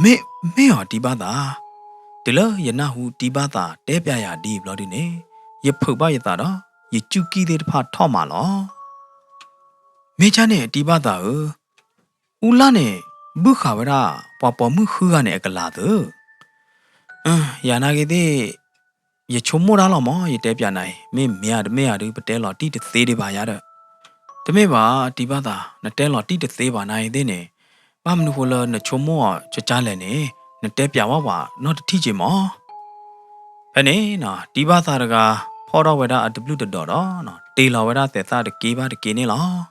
မ့ၢ်, မ့ၢ်အီၤတံၤဘၣ်သး, တုၤလၢယနၢ်ဟူတံၤဘၣ်သးတဲပျးယၤဒ်အံၤဘျီဒုန့ၣ် ယဖုးဘၣ်ယသးဒီး ယစူၢ်ကံၣ်သ့ၣ်တဖၣ်ထီၣ်မးလီၤ. မ့ၢ်ကၢ်န့ၣ်တံၤဘၣ်သးဧၢ, အူလၢ်န့ၣ် ဘုၣ်ဃာ်ဝဲဒၣ် ပှၤပိာ်မုၣ်ဃုဂၤန့ၣ်အကလၤသၢ ယၤနာ်က့သ့ၣ် ယဆိကမိၣ်တၢ်လီၤမၢ် ယတဲပျးနၤအံၤ မ့ၢ်မ့ၢ်ဧါတမ့ၢ်ဧါဒု ပတဲလီၤတံၢ်တသ့ဒံးဘၣ်ယၤဒီး, တမ့ၢ်ဘၣ်တံၤဘၣ်သး နတဲလီၤတံၢ်တသ့ဘၣ်နၤအံၤသ့ၣ်န့ၣ်, ဘၣ်မနုၤဃိလၢနဆိကမိၣ်အီၤကကၢ်လဲၣ်န့ၣ် နတဲပျးဝဲပှၤနီတထံၣ်က့ၤမၢ်. ဖဲန့ၣ် တံၤဘၣ်သးတဂၤ ဖီၣ်ထီၣ်ဝဲဒၣ်အတဘျုးတဒီးဒီး တ့ၢ်လီၤဝဲဒၣ်သဲးသၣ်တက့ဘၣ်တက့န့ၣ်လီၤ.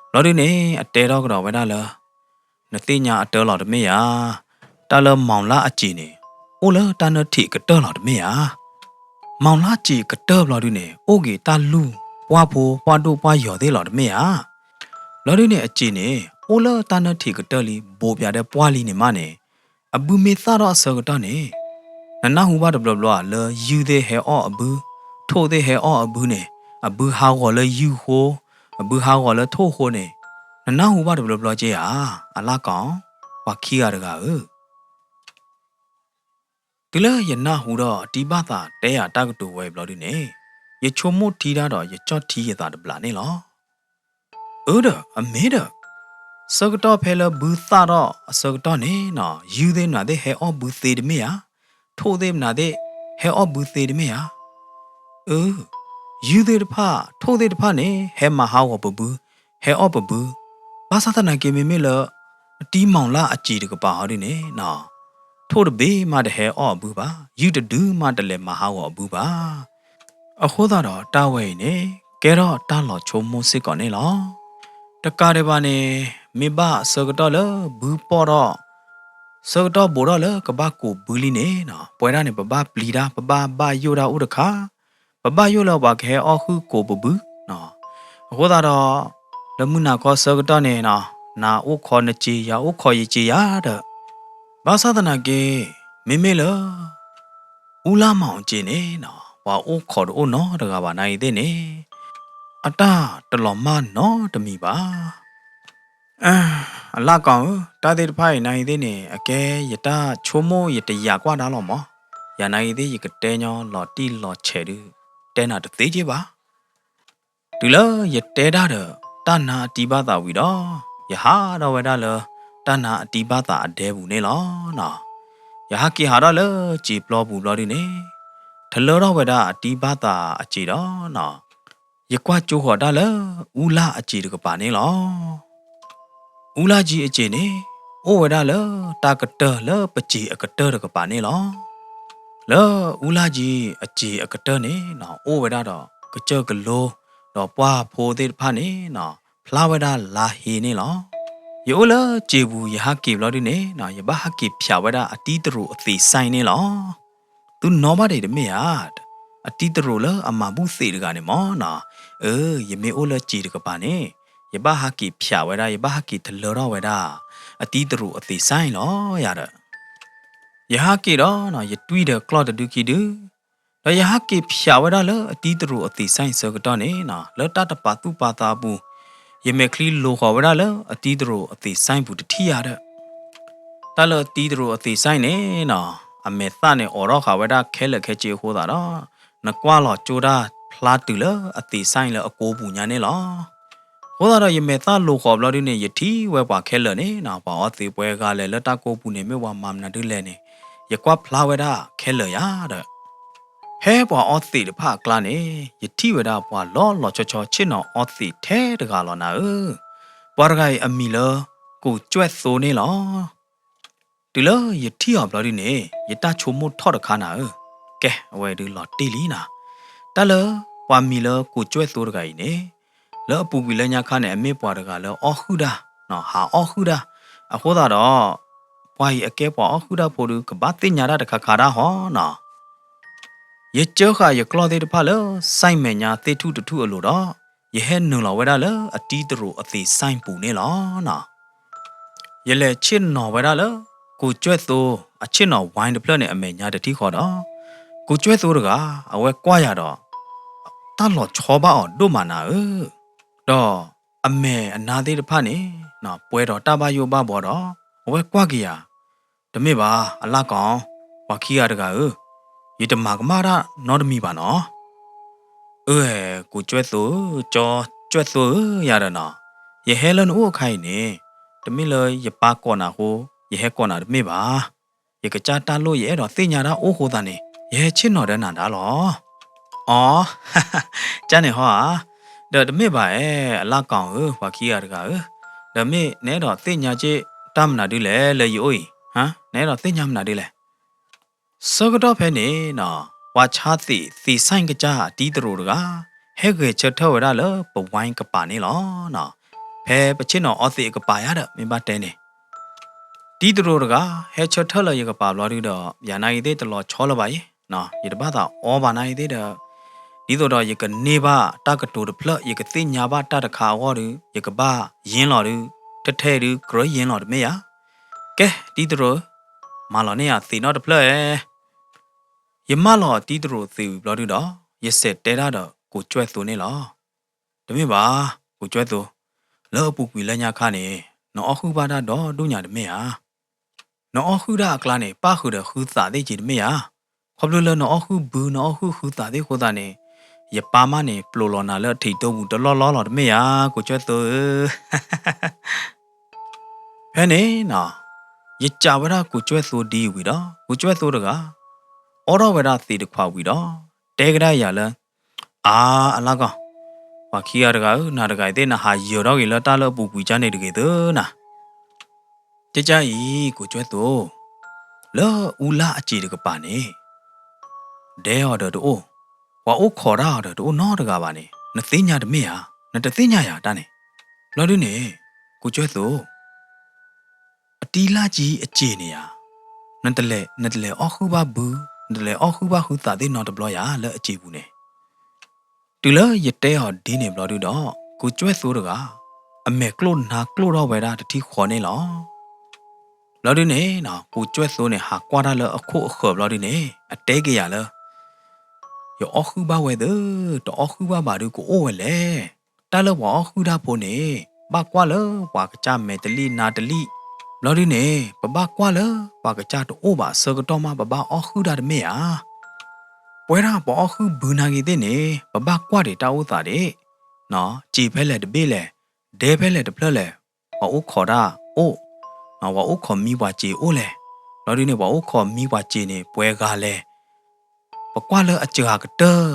ဘျီဒုန့ၣ် အတဲထီၣ်ကဒီးဝဲဒၣ်လၢ နသ့ၣ်ညါအတၢ်လီၤတမ့ၢ်ဧါ. တၢ်လၢမီၣ်လၢ်အစံာ်န့ၣ် အိၣ်လၢတၢ်နၢထံးကတၢၢ်လီၤတမ့ၢ်ဧါ. မီၣ်လၢ်စံာ်ကတၢၢ်ဘျီဒုန့ၣ် အိၣ်က့ၤတၢ်လူၢ်ပှၢ်ဖိပှၢ်ဒိၣ်ပှၢ်ယီၤသ့ၣ်လီၤတမ့ၢ်ဧါ. ဘျီဒုန့ၣ်အစံာ်န့ၣ် အိၣ်လၢတၢ်နၢထံးကတၢၢ်လံ ဘိးပၠးဒီးပှၢ်လံန့ၣ်မးန့ၣ်, အဘုမ့ၢ်သၣ်ထီၣ်အဆၢကတီၢ်န့ၣ်, နနၢ်ဟူဘၣ်တဘျီဘျီဧါလၢယုၢ်သ့ၣ်ဟဲအီၣ်အဘု, ထိၣ်သ့ၣ်ဟဲအီၣ်အဘုန့ၣ်, အဘုဟးဂီၤလၢယုၢ်ဃိ, အဘုဟးဂီၤလၢထိၣ်ဃိန့ၣ်, နနၢ်ဟူဘၣ်တဘျီဘျီက့ဧါ. အလၢ်ကီ ပှၤခံဂၤတဂၤဧၢ တုၤလၢယနၢ်ဟူဒီးတံၤဘၣ်သးတဲယၤတၢ်ကတိၤဝဲအံၤဘျီဒုန့ၣ်, ယဆိကမိၣ်ထံတၢ်ဒီးယကၠီၣ်ထံယသးတဘျးန့ၣ်လီၤ. အၢဒီး အမ့ၢ်ဒီး, ဆၢကတီၢ်ဖဲလၢဘုသၣ်ထီၣ်အဆၢကတီၢ်န့ၣ်နီၤ ယုၢ်သ့ၣ်မနုၤသ့ၣ်ဟဲအီၣ်ဘုသ့တမ့ၢ်ဧါ, ထိၣ်သ့ၣ်မနုၤသ့ၣ် ဟဲအီၣ်ဘုသ့တမ့ၢ်ဧါ. အၢ, ယုၢ်သ့ၣ်တဖၣ် ထိၣ်သ့ၣ်တဖၣ်န့ၣ် ဟဲမၤဟးဂီၤပဘု, ဟဲအီၣ်ပဘု, ဘၣ်ဆၣ်သနာ်က့မ့မ့ၢ်လၢ အတံၤမီၣ်လၢ်အစံာ်တကပၤဟီဒုန့ၣ်နီၤ, ထိၣ်တဘ့ၣ်မးတဟဲအီၣ်အဘုဘၣ်, ယုၢ်တဒုမးတလဲၤမၤဟးဂီၤအဘုဘၣ်. အဃိသတးဒီးတၢ်ဝဲအံၤန့ၣ် ကဲထီၣ်တၢ်လီၤဆိကမိၣ်စ့ၢ်ကီးန့ၣ်လီၤ. တကးဒံးဘၣ်န့ၣ် မ့ၢ်ဘၣ်ဆၢကတီၢ်လၢဘုပီၢ်ထီၣ် ဆၢကတီၢ်ဘူးထီၣ်လၢကဘၣ်ကိးဘုလံန့ၣ်နီၤ, ပဝဲဒၣ်န့ၣ် ပဘၣ်ပျံၤတၢ် ပဘၣ်ဘၣ်ယိၣ်တၢ်အိၣ်တခါ, ပဘၣ်ယိၣ်လၢပှၤကဟဲအီၣ်ဟုၣ်ကိးပဘုနီၤ. အဃိသတးဒီး လၢမုၢ်နၤခီဆၢကတီၢ်န့ၣ်နီၤ, နၤအိၣ်ခိးနစ့ ယၤအိၣ်ခိးယစ့ယၤဒီး, ဘၣ်ဆၣ်သနာ်က့ မ့မ့ၢ်လၢ အူလၢ်မီၣ်အစ့န့ၣ်နီၤ, ပှၤအိၣ်ခိးတအိၣ်နီတဂၤဘၣ်နၤအံၤသ့ၣ်န့ၣ်, အတၢ်တလီၤမၢ်နီတမံၤဘၣ်. အလၣ်ကီဧၢ, တၢ်သ့ၣ်တဖၣ်အံၤ နၤအံၤသ့ၣ်န့ၣ် အကဲယတၢ်ဆိကမိၣ် ယတယာ်ကွၢ်တၢ်လီၤမး. ယၤနၤအံၤသ့ၣ် ယကတဲညီလီၤတံၢ်လီၤဆဲးဒုး တဲနၤတသ့က့ဘၣ်. တုၤလၢယတဲတၢ်ဒီး တၢ်နါအတံဘၣ်သးဝံၤဒီး, ယဟးထီၣ်ဝဲဒၣ်လၢ တၢ်နါအတံဘၣ်သးအဒဲပူၤန့ၣ်လီၤ. ယဟးက့ၤဟးထီၣ်လၢစံာ်ပျီပူၤဘျီဒုန့ၣ်, ထလၢထီၣ်ဝဲဒၣ်အတံဘၣ်သးအစ့ၤဒီး ယကွၢ်ကၠိဃီၤတၢ်လၢ အူလၣ်အစ့ၤတကပၤန့ၣ်လီၤ. အူလၣ်ကံအစ့ၤန့ၣ် အိၣ်ဝဲဒၣ်လၢတၢ်ကတၢၢ်လၢပစ့ၤအကတၢၢ်တကပၤန့ၣ်လီၤ. လၢအူလၣ်ကံအစ့ၤအကတၢၢ်န့ၣ် အိၣ်ဝဲဒၣ်ဒီးကစၢၢ်ကလိ, ဒီးပှၢ်ဖိသ့ၣ်တဖၣ်န့ၣ် ဖျါဝဲဒၣ်လါဟ့န့ၣ်လီၤ. ယအိၣ်လၢစ့ၤပူၤ ယဟးက့ၤဘျီဒုန့ၣ် ယဘၣ်ဟးက့ၤဖၠးဝဲဒၣ်အတံတရူးအသံးစဲၣ်န့ၣ်လီၤ. သုနီၣ်ဘၣ်ဒံးတမ့ၢ်ဧါ, အတံတရူးလၢအမၤဘူၣ်သံးတဂၤန့ၣ်မးနီၤ, အၢ ယမ့ၢ်အိၣ်လၢစ့ၤတကပၤန့ၣ်, ယဘၣ်ဟးက့ၤဖၠးဝဲဒၣ် ယဘၣ်ဟးက့ၤထလၢထီၣ်ဝဲဒၣ် အတံတရူးအသံးစဲၣ်လီၤယၤဒီး, ယဟးက့ၤဒီး ယတွံၢ်ဒီးကျီၢ်တဒုခံဒု, ဒီးယဟးက့ၤဖၠးဝဲဒၣ်လၢအတံတရူးအသံးစဲၣ်ဆၢကတီၢ်န့ၣ်နီၤ, လၢတၢ်တပာ်သူၣ်ပာ်သးအပူၤ, ယမဲာ်ချံလိၤဃီၤဝဲဒၣ်လၢအတံတရူးအသံးစဲၣ်ပူၤတထံၣ်ဧါဒီး တၢ်လၢအတံတရူးအသံးစဲၣ်န့ၣ်နီၤ, အမဲာ်သၣ်န့ၣ်အိးထီၣ်ဃာ်ဝဲဒၣ်ခဲလၢာ်ခဲဆ့အဃိသတးဒီး, နကွၢ်လီၤကၠိတၢ်ဖျါတုၤလၢအသံးစဲၣ်လၢအကိပူၤညါန့ၣ်လီၤ. အဃိသတးဒီး ယမဲာ်သၣ်လိၤဃီၤဘျီဒုန့ၣ် ယထံၣ်ဝဲပှၤခဲလၢာ်န့ၣ်နီၤ, ပှၤအီသံးပှၤဂၤလဲၤလၢတၢ်ကိပူၤန့ၣ် မ့ၢ်ပှၤမၤမနုၤဒ်လဲၣ်န့ၣ်, ယကွၢ်ဖျါဝဲဒၣ်ခဲလၢာ်ယၤဒီး ဖဲပှၤအီသံးတဖၣ်အကျါန့ၣ်, ယထံၣ်ဝဲဒၣ်ပှၤလီၤလီၤဆီဆီဆ့ၣ်နီၤအီသံးထဲတဂၤလီၤနၤဧၢ, ပှၤတဂၤအံၤအမံၤလၢ ကိးကွဲၢ်သိန့ၣ်လီၤ. တုၤလၢယထံၣ်အီၤဘျီဒုန့ၣ် ယတၢ်ဆိကမိၣ်ထီၣ်တခါနၤဧၢ, ကဲ အဝဲဒုးလီၤတံၢ်လံနၤ, တၢ်လၢပှၤမံၤလၢကိးကွဲၢ်သိတဂၤအံၤန့ၣ်, လၢအပူၤကွံာ်လၢညါခါန့ၣ် အမ့ၢ်ပှၤတဂၤလၢအီၣ်ဃုာ်တၢ်, ဟးအီၣ်ဃုာ်တၢ်, အဃိသတးဒီး ပှၤအံၤအကဲပှၤအီၣ်ဃုာ်တၢ်ဖိဒုး ကဘၣ်သ့ၣ်ညါတၢ်တခါခါဒၣ်ဟီနီၤ. ယကၢဃာ်ယကျီၢ်သ့ၣ်တဖၣ်လၢ စဲၣ်မဲာ်ညါသ့ၣ်ထူၣ်တထူၣ်အလိၤဒီး, ယဟဲနုာ်လီၤဝဲဒၣ်လၢအတံတရူးအသံးစဲၣ်ပူၤန့ၣ်လီၤ. ယလဲၤဆ့ၣ်နီၤဝဲဒၣ်လၢ ကိးကွဲၢ်သိအဆ့ၣ်နီၤဝဲတဖျၢၣ်န့ၣ် အမဲာ်ညါတထံၣ်ဃီဒီး, ကိးကွဲၢ်သိတဂၤ အဝဲကွၢ်ယၤဒီး တၢ်လီၤဆီဘၣ်အီၤဒိၣ်မးနၤဧၢ, ဒီးအမဲာ်အနါသ့ၣ်တဖၣ်န့ၣ် ပှဲၤဒီးတၢ်ဘၣ်ယိၣ်ဘၣ်ဘှီဒီး အဝဲကွၢ်က့ၤယၤ, တမ့ၢ်ဘၣ် အလၣ်ကီ, ပှၤခံဂၤတဂၤဧၢ, ယတမၤကမၣ်တၢ်နီတမံၤဘၣ်နီၤ. အၢ ကိးကွဲၢ်သိဧၢ, ကၠီကွဲၢ်သိဧၢ ယၤဒီးနီၤ, ယဟဲလၢနအိၣ်အခါအံၤန့ၣ်, တမ့ၢ်လၢယပၢ်ကိးနၤအဃိ ယဟဲကိးနၤတမ့ၢ်ဘၣ်. ယကစၢ်တၢ်လိၣ် ယအဲၣ်ဒိးသ့ၣ်ညါတၢ်အိၣ်အဃိသတးန့ၣ် ယဟဲဆ့ၣ်နီၤဒီးနၤဒၣ်လီၤ. အီ, ကန့ၣ်ဟီဧါ, ဒီးတမ့ၢ်ဘၣ်ဧါ အလၣ်ကီဧၢ, ပှၤခံဂၤတဂၤဧၢ, ဒီးမ့ၢ်နအဲၣ်ဒိးသ့ၣ်ညါက့ၤတၢ်မနုၤဒ်လဲၣ် လၢယအိၣ်အံၤ, နအဲၣ်ဒိးသ့ၣ်ညါမနုၤဒ်လဲၣ်. ဆၢကတီၢ်ဖဲန့ၣ်နီၤ, ပှၤဆါသံး သံးစဲၣ်ကစၢ်တံတရူးတဂၤ ဟဲဂဲၤဆၢထၢၣ်ဝဲဒၣ်လၢပဝဲကပၤန့ၣ်လီၤ. ဖဲပဆ့ၣ်နီၤအီသံးအကပၤယၤဒီး မ့ၢ်ဘၣ်တဲန့ၣ်, တံတရူးတဂၤ ဟဲဆၢထၢၣ်လၢယကပၤဘျီဒုဒီး ယၤနၤအံၤသ့ၣ်တလီၤဆီလၢၤဘၣ်အံၤ, ယတဘၣ်သးအီဘၣ်နၤအံၤသ့ၣ်ဒီး, ဒ်သိးဒီးယကန့ၢ်ဘၣ်တၢ်ကတိၤတဖျၢၣ် ယကသ့ၣ်ညါဘၣ်တၢ်တခါအဂီၢ်ဒီး ယကဘၣ်ယ့ၣ်လီၤဒီး, ထဲထဲအံၤဒုး ကြၢးယ့ၣ်လီၤတမ့ၢ်ဧါ. ကဲ တံတရူးဧၢ, မၤလီၤန့ၢ်ယၤသံးနီတဖျၢၣ်ဧါ. ယမၢလီၤတံတရူးသံးဝံၤဘျီဒုဒီး ယစဲးတဲတၢ်ဒီးကိးကွဲၢ်သိန့ၣ်လီၤ. တမ့ၢ်ဘၣ်, ကိးကွဲၢ်သိ, လၢအပူၤကွံာ်လၢညါခါန့ၣ် နအီၣ်ဃုာ်ဘၣ်တၢ်ဒီဒူၣ်ညါတမ့ၢ်ဧါ. နအီၣ်ဃုာ်တၢ်အကျါန့ၣ် ပၣ်ဃုာ်ဒီးဃုသးသ့ၣ်က့ၤတမ့ၢ်ဧါ. ခီဖျိလၢနအီၣ်ဃုာ်ဘု နအီၣ်ဃုာ်ဃုသးသ့ၣ်အဃိသတးန့ၣ်, ယပၢ်မးန့ၣ် ပျိးလီၤနၤလၢအထံးတိပူၤတလီၢ်လီၢ်လီၤတမ့ၢ်ဧါ, ကိးကွဲၢ်သိဧၢ. ဖဲန့ၣ်နီၤ, ယစံးဝဲဒၣ်ကိးကွဲၢ်သိဒ်အံၤဝံၤဒီး ကိးကွဲၢ်သိတဂၤ အီၣ်ထီၣ်ဝဲဒၣ်သံးတခွးဝံၤဒီး တဲကဒါယၤလၢ, အါ အလၢ်ကီၢ်, ပှၤခံဂၤတဂၤဧၢ, နၤတဂၤအံၤသ့ၣ် နဟးယၢၤထီၣ်က့ၤလၢတၢ်လၢအပူၤကွံာ်ကၢ်န့ၣ်တဂ့ၤသၢနၤ. ကကၢ်အံၤ ကိးကွဲၢ်သိ, လၢအူလၣ်အစ့ၤတကပၤန့ၣ် ဒဲအီၤဒီးတအိၣ်, ပှၤအိၣ်ခိးတၢ်အီၤဒီးတအိၣ်နီတဂၤဘၣ်န့ၣ် နသ့ၣ်ညါတမ့ၢ်ဧါ, နတသ့ၣ်ညါယၤတၢ်န့ၣ်. ဘျီဒုန့ၣ် ကိးကွဲၢ်သိ, အတံလၢ်ကံအစ့ၤန့ၣ်ဧါ, နတလဲၤ, နတလဲၤအီၣ်ဃုာ်ဘၣ်ဘု, နတလဲၤအီၣ်ဃုာ်ဘၣ်ဃုသးသ့ၣ်နီတဘျီယၤလၢအစ့ၤပူၤန့ၣ်. တုၤလၢယတဲအီၤဒ်န့ၣ်ဘျီဒုဒီး ကိးကွဲၢ်သိတဂၤ အမဲာ်ကျိၣ်နါကျိၣ်ထီၣ်ဝဲဒၣ်တထံၣ်ဃီန့ၣ်လီၤ. ဘျီဒုန့ၣ် ကိးကွဲၢ်သိန့ၣ် ဟးကွၢ်တၢ်လၢအခိၣ်အဃၢၤဘျီဒုန့ၣ် အတဲက့ၤယၤလၢ ယအီၣ်ဃုာ်ဘၣ်ဝဲသၢ, တအီၣ်ဃုာ်ဘၣ်ဘၣ်ဒုကအိၣ်ဝဲလဲၣ်. တၢ်လၢပှၤအီၣ်ဟုၣ်တၢ်ဖိန့ၣ် ဘၣ်ကွၢ်လၢပှၤကစၢ်မဲာ်တလံၣ်နါတလံၣ်, ဘျီဒုန့ၣ် ပဘၣ်ကွၢ်လၢပှၤကစၢ်တအိၣ်ဘၣ်အဆၢကတီၢ်မး ပဘၣ်အီၣ်ဟုၣ်တၢ်တမ့ၢ်ဧါ. ပဝဲဒၣ်ပှၤအီၣ်ဟုၣ်ဘုနာ်က့ၤသ့ၣ်န့ၣ် ပဘၣ်ကွၢ်ဒံးတၢ်အိၣ်သးဒံး, စံာ်ဖဲလဲၣ်တဘ့ၣ်လဲၣ်, ဒဲဖဲလဲၣ်တဖျၢၣ်လဲၣ်, ပှၤအိၣ်ခိးတၢ်အိၣ်, ပှၤအိၣ်ခိးမံပှၤစံာ်အိၣ်လဲၣ်, ဘျီဒုန့ၣ် ပှၤအိၣ်ခိးမံပှၤစံာ်န့ၣ် ပှဲၤဂၤလဲၣ်. ပကွၢ်လၢအစှၤကတၢၢ်,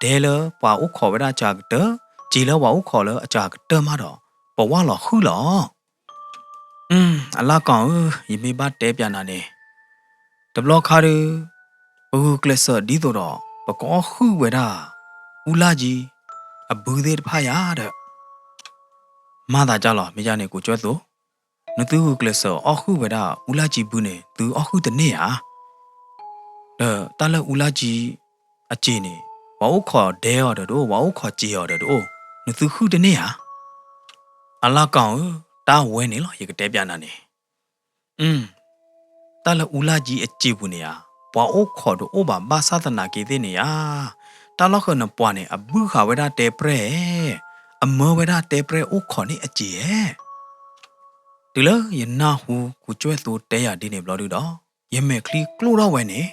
ဒဲလၢပှၤအိၣ်ခိးဝဲဒၣ်စှၤကတၢၢ်, စံာ်လၢပှၤအိၣ်ခိးလၢအစှၤကတၢၢ်မးဒီး ပဝၢ်လီၤဟုၣ်လီၤ. အလၢ်ကီၢ်ဧၢ, ယမ့ၢ်ဘၣ်တဲပၠးနၤန့ၣ်, တဘျီခါဒုး ပဂုာ်ကျဲးစၢးဒ်သိးဒီး ပကအီၣ်ဟုၣ်ဝဲဒၣ် အူလၢ်ကၠံ အဘုသ့ၣ်တဖၣ်ယၤဒီး မၤသးဒ်လီၤ. မ့ၢ်ယၤန့ၣ် ကိးကွဲၢ်သိ, နသုဂုာ်ကျဲးစၢးအီၣ်ဟုၣ်ဝဲဒၣ် အူလၢ်ကၠံဘုန့ၣ် သုအီၣ်ဟုၣ်တန့ၢ်ဧါ. ဒီးတၢ်လၢအူလၢ်ကၠံအစ့ၢ်န့ၣ် ပှၤအိၣ်ခိးဒဲအီၤဒီးတအိၣ်, ပှၤအိၣ်ခိးစ့ၢ်အီၤဒီးတအိၣ်, နသုဟုၣ်တန့ၢ်ဧါ. အလၢ်ကီၢ်ဧၢ, တၢ်ဝဲန့ၣ်လီၤ ယကတဲပၠးနၤန့ၣ် တၢ်လၢအူလၢ်ကၠံအစ့ၢ်ပူၤန့ၣ်ဧါ, ပှၤအိၣ်ခိးတအိၣ်ဘၣ်ဘၣ်ဆၣ်သနာ်က့သ့ၣ်န့ၣ်ဧါ, တၢ်လီၢ်ဃၢၤနပှၤန့ၣ် အဘုၣ်ဃာ်ဝဲဒၣ်တဲပြဲၢ်ဧါ, အမၢဝဲဒၣ်တဲပြဲၢ်အိၣ်ခိးန့ၢ်အစ့ၢ်ဧါ. တုၤလၢယနၢ်ဟူကိးကွဲၢ်သိတဲယၤဒ်န့ၣ်ဘျီဒုဒီး ယမဲာ်ချံကျိၣ်ထီၣ်ဝဲန့ၣ်,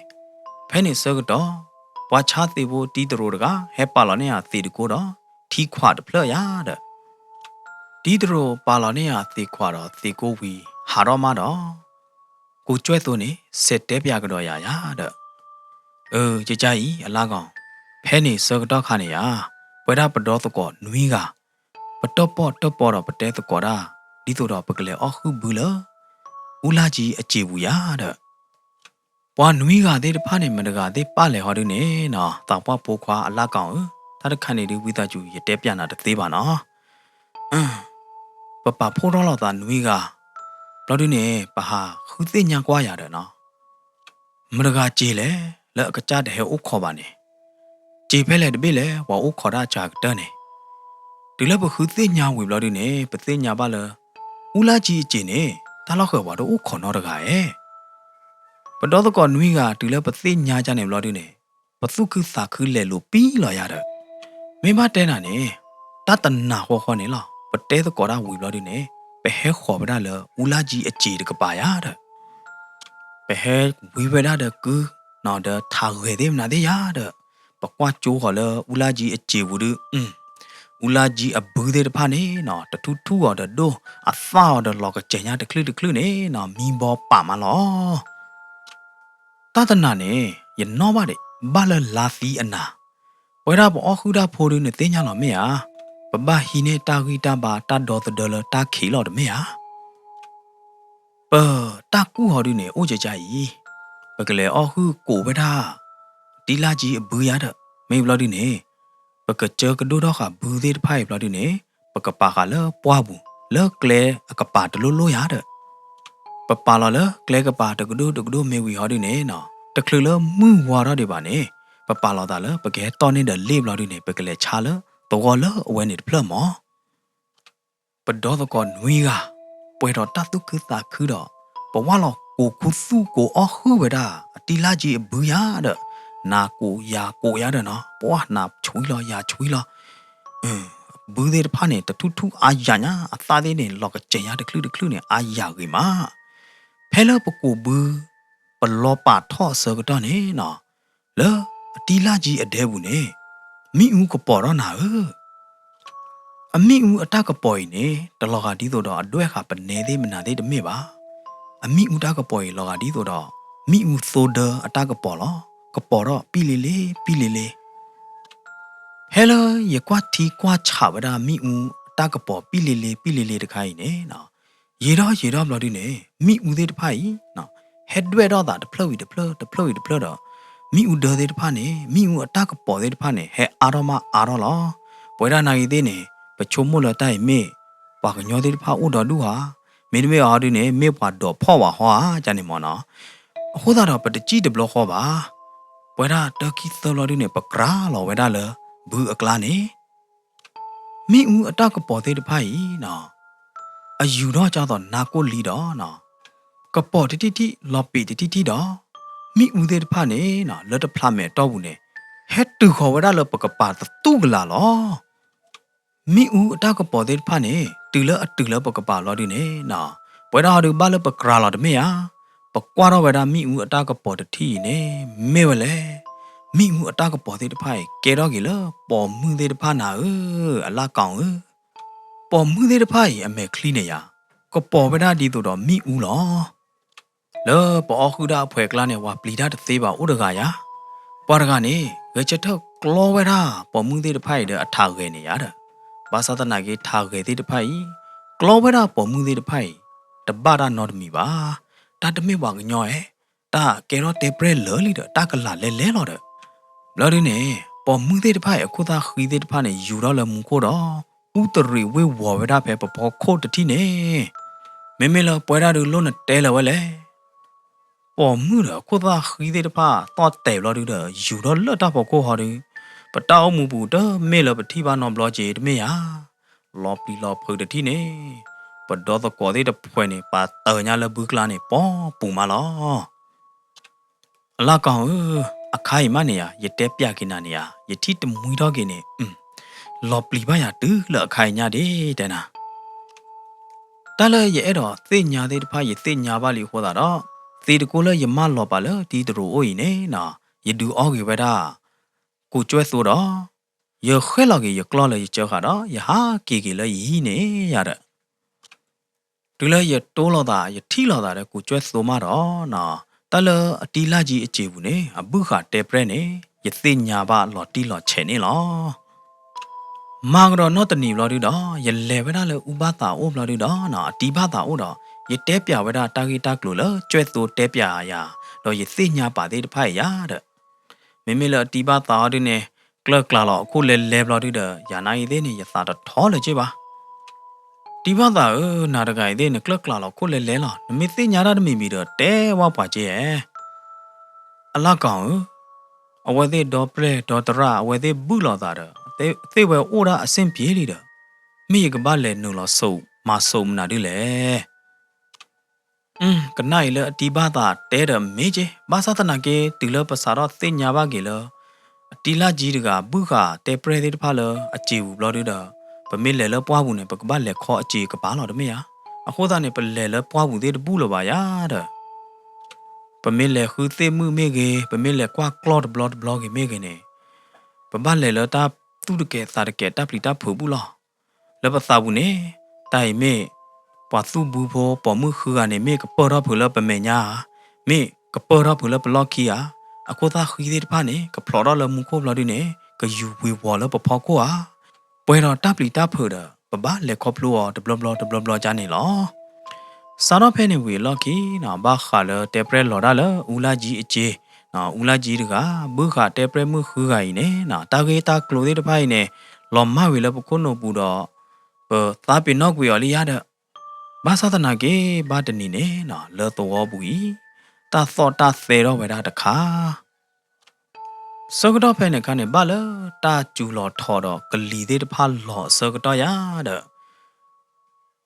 ဖဲန့ၣ်ဆၢကတီၢ် ပှၤဆါသ့ၣ်ဖိတံၤသရိာ်တဂၤ ဟဲပာ်လီၤန့ၢ်ယၤသ့ၣ်တကိဒီး ထံခွးတဖျၢၣ်ယၤဒီး တံၤသရိာ်ပာ်လီၤန့ၢ်ယၤသ့ၣ်ခွးဒီးသ့ၣ်ကိဝံၤဟးထီၣ်မးဒီး ကိးကွဲၢ်သိန့ၣ် စဲးတဲပၠးကဒီးယၤယၤဒီး, အၢ ကကအံၤ အလၢ်ကီၢ်, ဖဲန့ၣ်ဆၢကတီၢ်ခါန့ၣ်ဧါ, ပဝဲဒၣ်ပဒီသကိးနွံဂၤ ပတၢၣ်ပီၣ်တၢၣ်ပီဒီးပတဲသကိးတၢ် ဒ်သိးဒီးပကလဲၤအီၣ်ဟုၣ်ဘုလၢ အူလၢ်ကၠံအစ့ၢ်ပူၤယၤဒီး ပှၤနွံဂၤသ့ၣ်တဖၣ်န့ၣ် မတဂၤသ့ၣ်ပာ်လဲၤဟီဒုန့ၣ်နီၤ သးပှၢ်ဖိခွါအလၢ်ကီၢ်ဧၢ, တၢ်တခါန့ၣ်ဒုး ဝံသးစူၤ ယတဲပၠးနၤတသ့ဘၣ်နီၤ. ပပာ်ဖှိၣ်ထီၣ်လိာ်သးနွံဂၤ, ဘျီဒုန့ၣ် ပဟးဃုသ့ၣ်ညါကွၢ်ယၤဒီးနီၤ, မတဂၤစ့ၢ်လဲၣ် လၢအကစၢ်တဟဲအိၣ်ခိးဘၣ်န့ၣ်, စ့ၢ်ဖဲလဲၣ်တဘ့ၣ်လဲၣ် ပှၤအိၣ်ခိးတၢ်စှၤကတၢၢ်န့ၣ်. တုၤလၢပဃုသ့ၣ်ညါဝံၤဘျီဒုန့ၣ် ပသ့ၣ်ညါဘၣ်လၢ အူလၢ်ကၠံအစ့ၢ်န့ၣ် တၢ်လီၢ်ဃၢၤပှၤတအိၣ်ခိးနီတဂၤဧါ. ပဒီသကိးနွံဂၤ တုၤလၢပသ့ၣ်ညါကန့ၣ်ဘျီဒုန့ၣ် ပသူၣ်ခုသးခုလဲၤလိာ်ပံလီၤယၤဒီး, မ့ၢ်ဘၣ်တဲနၤန့ၣ် တၢ်တနၤဃီဃီန့ၣ်လီၤ ပတဲသကိးတၢ်ဝံၤဘျီဒုန့ၣ် ပဟဲဃီၤဝဲဒၣ်လၢအူလၢ်ကၠံအစ့ၢ်တကပၤယၤဒီး ပဟဲဝံဝဲဒၣ်ဒီးကု ဒီးထးဂဲၤသ့ၣ်မနုၤသ့ၣ်ယၤဒီး ပကွၢ်ကၠိဃီၤလၢအူလၢ်ကၠံအစ့ၢ်ပူၤဒု, အူလၢ်ကၠံအဘုသ့ၣ်တဖၣ်န့ၣ်နီၤ တထူၣ်ထူၣ်အီၤဒီးဒိၣ်, အသၣ်အီၤဒီးလီၤကစဲၤညါတချုးတချုးန့ၣ်နီၤ မံဘီပာ်မးလီၤ. တၢ်တနၤန့ၣ် ယနီၣ်ဘၣ်ဒံး ဘၣ်လၢလါသံအနၤ, ပဝဲဒၣ်ပအီၣ်ဟုၣ်တၢ်ဖိဒုန့ၣ်သ့ၣ်ညါလီၤမ့ၢ်ဧါ, ပဘၣ်ဟံးန့ၢ်တၢ်ဂံၢ်တၢ်ဘါတၢ်ဒီသဒၢလၢတၢ်ခံးလီၤတမ့ၢ်ဧါ. ပတၢ်ကူၣ်ဟီဒုန့ၣ် အိၣ်ကကအံၤ, ပကလဲၤအီၣ်ဟုၣ်ကိးဝဲဒၣ် တံလၢ်ကၠံအဘုယၤဒီး မ့ၢ်ဘျီဒုန့ၣ် ပကစၢကဒိၣ်ထီၣ်ဃာ်ဘုသ့ၣ်တဖၣ်အံၤဘျီဒုန့ၣ် ပကပာ်ဃာ်လၢပှၢ်ပူၤ လၢကျဲအကပၤတလိၣ်လိၣ်ယၤဒီး ပပာ်လီၤလၢကျဲကပၤတကဒိၣ်တကဒိၣ်မ့ၢ်ဝံၤဟီဒုန့ၣ်နီၤ တချုးလၢမုၢ်ဝါထီၣ်ဒံးဘၣ်န့ၣ် ပပာ်လီၤသးလၢပကဟဲတီၢ်န့ၢ်ဒီးလ့ၣ်ဘျီဒုန့ၣ် ပကလဲၤဆါလၢသဝီလၢအဝဲန့ၣ်တဖျၢၣ်မး. ပဒီသကိးနွံဂၤ ပှဲၤဒီးတၢ်သူၣ်ခုသးခုဒီး ပဝၢ်လီၤကိးခူသူၣ်ကိးအီၣ်ဟုၣ်ဝဲဒၣ် အတံလၢ်ကၠံအဘုယၤဒီး နၤကိးယၤကိးယၤဒီးနီၤ ပှၢ်နၤဆွံလီၤယၤဆွံလီၤ ဘုသ့ၣ်တဖၣ်န့ၣ် တထူၣ်ထူၣ်အါယၤညါ အသၣ်သ့ၣ်န့ၣ် လီၤကစဲၤညါတချုးတချုးန့ၣ် အါယၤဂ့ၤမး. ဖဲလၢပကိးဘု ပလီၤပာ်ထီၣ်အဆၢကတီၢ်န့ၣ်နီၤ လၢအတံလၢ်ကၠံအဒဲပူၤန့ၣ် မ့ၣ်အူကပီၤထီၣ်နၤဧၢ. အမ့ၣ်အူအတၢ်ကပီၤအံၤန့ၣ် တလီၤဂာ်ဒ်သိးဒီးအဒွဲၣ်ဃာ်ပနဲသ့ၣ်မနၤသ့ၣ်တမ့ၢ်ဘၣ်. အမ့ၣ်အူတၢ်ကပီၤအံၤလီၤဂာ်ဒ်သိးဒီး မ့ၣ်အူသိဒၢအတၢ်ကပီၤလီၤ. ကပီၤထီၣ်ပံလ့လ့ပံလ့လ့ ဖဲလၢယကွၢ်ထံကွၢ်ဆးဝဲဒၣ်မ့ၣ်အူအတၢ်ကပီၤပံလ့လ့ပံလ့လ့တခါအံၤန့ၣ် ယံာ်ထီၣ်ယံာ်ထီၣ်ဘျီဒုန့ၣ် မ့ၣ်အူသ့ၣ်တဖၣ်အံၤ ဟဲဒွဲၣ်ထီၣ်သးတဖျၢၣ်ဝံၤတဖျၢၣ် တဖျၢၣ်ဝံၤတဖျၢၣ်ဒီး မ့ၣ်အူဒၢသ့ၣ်တဖၣ်န့ၣ် မ့ၣ်အူအတၢ်ကပီၤသ့ၣ်တဖၣ်န့ၣ် ဟဲအါထီၣ်မးအါထီၣ်လီၤ. ပဝဲဒၣ်နာ်ဂ့ၤသ့ၣ်န့ၣ် ပဆိကမိၣ်လၢတၢ်အံၤမ့ၢ် ပှၤကညီသ့ၣ်တဖၣ်အိၣ်ဒီဒူၣ်ဧါ, မ့တမ့ၢ်အီၤဒုန့ၣ် မ့ၢ်ပှၤဒိးဖီၣ်ဝဲဟီဧါ ကန့ၣ်မ့ၢ်နီၤ. အဃိသတးဒီးပတစံၣ်တဘျီဃီဘၣ်. ပဝဲဒၣ်တၢ်ခံသၢဘျီဒုန့ၣ် ပကြၢးလီၤဝဲဒၣ်လၢ ဘုအကျါန့ၣ် မ့ၣ်အူအတၢ်ကပီၤသ့ၣ်တဖၣ်အံၤ အယူၤထီၣ်ကၢ်သိးနါကိၣ်လံဒီး ကပီၤတထံၣ်ထံၣ်လီၤပံာ်တထံၣ်ထံၣ်ဒီး မ့ၣ်အူသ့ၣ်တဖၣ်န့ၣ် လၢတဖျးမဲာ်အတီၢ်ပူၤန့ၣ် ဟဲတုၤဃီၤဝဲဒၣ်လၢပကပၤသတူၢ်ကလာ်လီၤ. မ့ၣ်အူအတၢ်ကပီၤသ့ၣ်တဖၣ်န့ၣ် တုၤလၢအတုၤလၢပကပၤလီၤဒုန့ၣ်နီၤ, ပဝဲဒၣ်ဟီဒုးဘၣ်လၢပကြၤလီၤတမ့ၢ်ဧါ. ပကွၢ်ထီၣ်ဝဲဒၣ်မ့ၣ်အူအတၢ်ကပီၤတထံၣ်အံၤန့ၣ် မ့ၢ်ဝဲလဲၣ်. မ့ၣ်အူအတၢ်ကပီၤသ့ၣ်တဖၣ်အံၤ ကဲထီၣ်က့ၤလၢပိာ်မုၣ်သ့ၣ်တဖၣ်နၤဧၢ, အလၣ်ကီဧၢ. ပိာ်မုၣ်သ့ၣ်တဖၣ်အံၤ အမဲာ်ချံန့ၣ်ယၤ ကပီၤဝဲဒၣ်ဒ်သိးဒီးမ့ၣ်အူလီၤ. လၢပအီၣ်ဃုာ်ဒၣ်အဖှဲးကျါန့ၣ် ပှၤပျံၤတၢ်တသ့ဘၣ်အိၣ်တဂၤယၤ. ပှၤတဂၤန့ၣ် ဂဲၤဆၢထၢၣ်ကျီဝဲဒၣ်ပိာ်မုၣ်သ့ၣ်တဖၣ်အံၤဒီးအထးဂဲၤန့ၣ်ယၤဒီး, ဘၣ်ဆၣ်သနာ်က့ထးဂဲၤသ့ၣ်တဖၣ်အံၤ ကျီဝဲဒၣ်ပိာ်မုၣ်သ့ၣ်တဖၣ်အံၤ တဘၣ်တၢ်နီတမံၤဘၣ်. တၢ်တမ့ၢ်ပှၤကညီဧဲ, တၢ်ကဲထီၣ်တဲပြဲၢ်လၢာ်လံဒီး တၢ်ကလၤလဲၤလဲၤလီၤဒီး ဘျီဒုန့ၣ် ပိာ်မုၣ်သ့ၣ်တဖၣ်အံၤ အခိၣ်သၣ်ဃံသ့ၣ်တဖၣ်န့ၣ် ယူၤထီၣ်လၢမူခိၣ်ဒီး အူတရံးဝ့ၢ်ဝီၤဝဲဒၣ်ဖဲပဖီခိၣ်တထံၣ်န့ၣ်, မ့မ့ၢ်လၢပဝဲဒၣ်ဒုးလိၣ်နတဲလၢၤဝဲလဲၣ်. ပိာ်မုၣ်ဒီးအခိၣ်သၣ်ဃံသ့ၣ်တဖၣ် သီၣ်တဲာ်ဘျီဒုဒီး ယူၤထီၣ်လၢတၢ်ဖီခိၣ်ဟီဒု, ပတၢ်အိၣ်မူပူၤတမ့ၢ်လၢပထံၣ်ဘၣ်နီတဘျီက့ၤတမ့ၢ်ဧါ. လီၤပျံၤလီၤဖုးတထံၣ်န့ၣ်, ပဒီသကိးသ့ၣ်တဖှဲးန့ၣ် ပာ်တၢၤညါလၢဘုကျါန့ၣ် ပိာ်ပူၤမးလီၤ. အလၣ်ကီဧၢ, အခါအံၤမးန့ၣ်ယၤ ယတဲပျးက့ၤနၤန့ၣ်ယၤ ယထံၣ်တမှံထီၣ်က့ၤန့ၣ်, လီၤပျံၤဘၣ်ယၤတုၤလၢအခါအံၤညါဒ့ၣ်တဲနၤ. တၢ်လၢယအဲၣ်ဒိးသ့ၣ်ညါသ့ၣ်တဖၣ် ယသ့ၣ်ညါဘၣ်လံအဃိသတးဒီး, သ့တကိၢ်လၢယမၢလီၤပာ်လၢတံၤတရူးအိၣ်အံၤန့ၣ်နီၤ, ယဒုးအီၣ်ဂ့ၤဝဲဒၣ် ကိးကွဲၢ်သိဒီး, ယဃဲၣ်လီၤက့ၤယကျီၢ်လၢယကၢဃာ်ဒီး ယဟးက့ၤက့ၤလၢယဟံၣ်န့ၣ်ယၤဒီး တုၤလၢယတိလီၤသး ယထံၣ်လီၤသးဒီးကိးကွဲၢ်သိမးဒီးနီၤ, တၢ်လၢအတံၤလၢ်ကၠံအစ့ၤပူၤန့ၣ် အဘုၣ်ဃာ်တဲပြဲၢ်န့ၣ် ယသ့ၣ်ညါဘၣ်လီၤတံၢ်လီၤဆဲးန့ၣ်လီၤ. မၤကဒီးနီၢ်တနံၤဘျီဒုဒီး ယလဲၤဝဲဒၣ်လၢအူဘၣ်သးအိၣ်ဘျီဒုဒီးနီၤ, အတံၤဘၣ်သးအိၣ်ဒီး ယတဲပျးဝဲဒၣ်တၢ်ဂ့ၢ်တၢ်ကျိၤလၢကွဲၢ်သိတဲပျးယၤ, ဒီးယသ့ၣ်ညါပာ်သ့ၣ်တဖၣ်အံၤယၤဒီး မ့မ့ၢ်လၢအတံၤဘၣ်သးအီၤဒုန့ၣ် ကျၢၢ်ကျးလီၤအခိၣ်လဲၤလဲၤဘျီဒုဒီး ယၤနာ်ဂ့ၤသ့ၣ်န့ၣ် ယသးတထီလၢၤက့ဘၣ်. တံၤဘၣ်သးဧၢ, နၤတဂၤအံၤသ့ၣ် နကျၢၢ်ကျးလီၤခိၣ်လဲၤလဲၤလီၤ. နမ့ၢ်သ့ၣ်ညါတၢ်တမံၤမံၤဒီး တဲဝဲပှၤက့ဧါ. အလၣ်ကီဧၢ, အဝဲသ့ၣ်ဒီပြဲၢ်ဒီတရၣ် အဝဲသ့ၣ်ဘုၣ်လီၤသးဒီး သ့ၣ်ဝဲအိၣ်ဒၣ်အဆ့ၣ်ပျ့လံဒီး မ့ၢ်ယကဘၣ်လဲၤနုာ်လီၤစိးမၤစိးမနုၤဒ်လဲၣ်. ကနၣ်အံၤလၢအတံၤဘၣ်သးတဲဒီးမ့ၢ်က့, ဘၣ်ဆၣ်သနာ်က့ တုၤလၢပစးထီၣ်သ့ၣ်ညါဘၣ်က့ၤလၢ အတံၤလၢ်ကၠံတဂၤ ဘုၣ်ဃာ်တဲပြဲၢ်သ့ၣ်တဖၣ်လၢအစ့ၤပူၤဘျီဒုဒီး ပမ့ၢ်လဲၤလၢပှၢ်ပူၤန့ၣ် ပကဘၣ်လဲၤခီအစ့ၤကပၤလီၤတမ့ၢ်ဧါ. အဃိသတးန့ၣ် ပလဲၤလၢပှၢ်ပူၤသ့ၣ်တဘူၣ်လၢၤဘၣ်ယၤဒီး ပမ့ၢ်လဲၤဃုသ့ၣ်မုၣ်မ့ၢ်ဂ့ၤ, ပမ့ၢ်လဲၤကွၢ်ကျီၢ်တဘျီတဘျီဂ့ၤမ့ၢ်ဂ့ၤန့ၣ်, ပဘၣ်လဲၤလၢတၢ်သူၣ်တကဲၤသးတကဲၤတၢ်ပျံၤတၢ်ဖုးဘူၣ်လီၤ. လၢပသးပူၤန့ၣ်, တၢ်အံၤမ့ၢ် ပှၤသူၣ်ဘုဖိ ပိာ်မုၣ်ဃုဂၤန့ၣ် မ့ၢ်ကပၢၢ်ထီၣ်ဖုးလၢပမဲာ်ညါဧါ, မ့ၢ်ကပၢၢ်ထီၣ်ဖုးလၢပလီၢ်ခံဧါ, အခိၣ်သၣ်ဃံသ့ၣ်တဖၣ်န့ၣ် ကဖျိးထီၣ်လၢမူခိၣ်ဘျီဒုန့ၣ် ကယူၤဝ့ၤဝီၤလၢပဖီခိၣ်ဧါ, ပှဲၤဒီးတၢ်ပျံၤတၢ်ဖုးဒီး ပဘၣ်လဲၤခီဖျိအီၤတဘျီဘျီတဘျီဘျီကၠါန့ၣ်လီၤ. စးထီၣ်ဖဲန့ၣ်ဝံၤအလီၢ်ခံနီၤ ဘၣ်ဃးလၢတဲပြဲၢ်လီၤတၢ်လၢအူလၢ်ကၠံအစ့ၤ, အူလၢ်ကၠံတဂၤ ဘုၣ်ဃာ်တဲပြဲၢ်မုၣ်ဃုဂၤအံၤန့ၣ်နီၤ တၢ်ဂ့ၢ်တၢ်ကျိၤသ့ၣ်တဖၣ်အံၤန့ၣ် လီၤမၢ်ဝံၤလၢပခိၣ်နူာ်ပူၤဒီး ပသးပ့ၤနီၣ်ကွံာ်အီၤလံယါဒီး ဘၣ်ဆၣ်သနာ်က့ ဘၣ်တနံၤန့ၣ်နီၤ လၢသဝီပူၤအံၤ တၢ်သီၣ်တၢ်သဲထီၣ်ဝဲဒၣ်တခါ ဆၢကတီၢ်ဖဲန့ၣ်အခါန့ၣ် ဘၣ်လၢတၢ်စူၤလီၤထီၣ်ဒီးကလံၤသ့ၣ်တဖၣ်လီၤအဆၢကတီၢ်ယါဒီး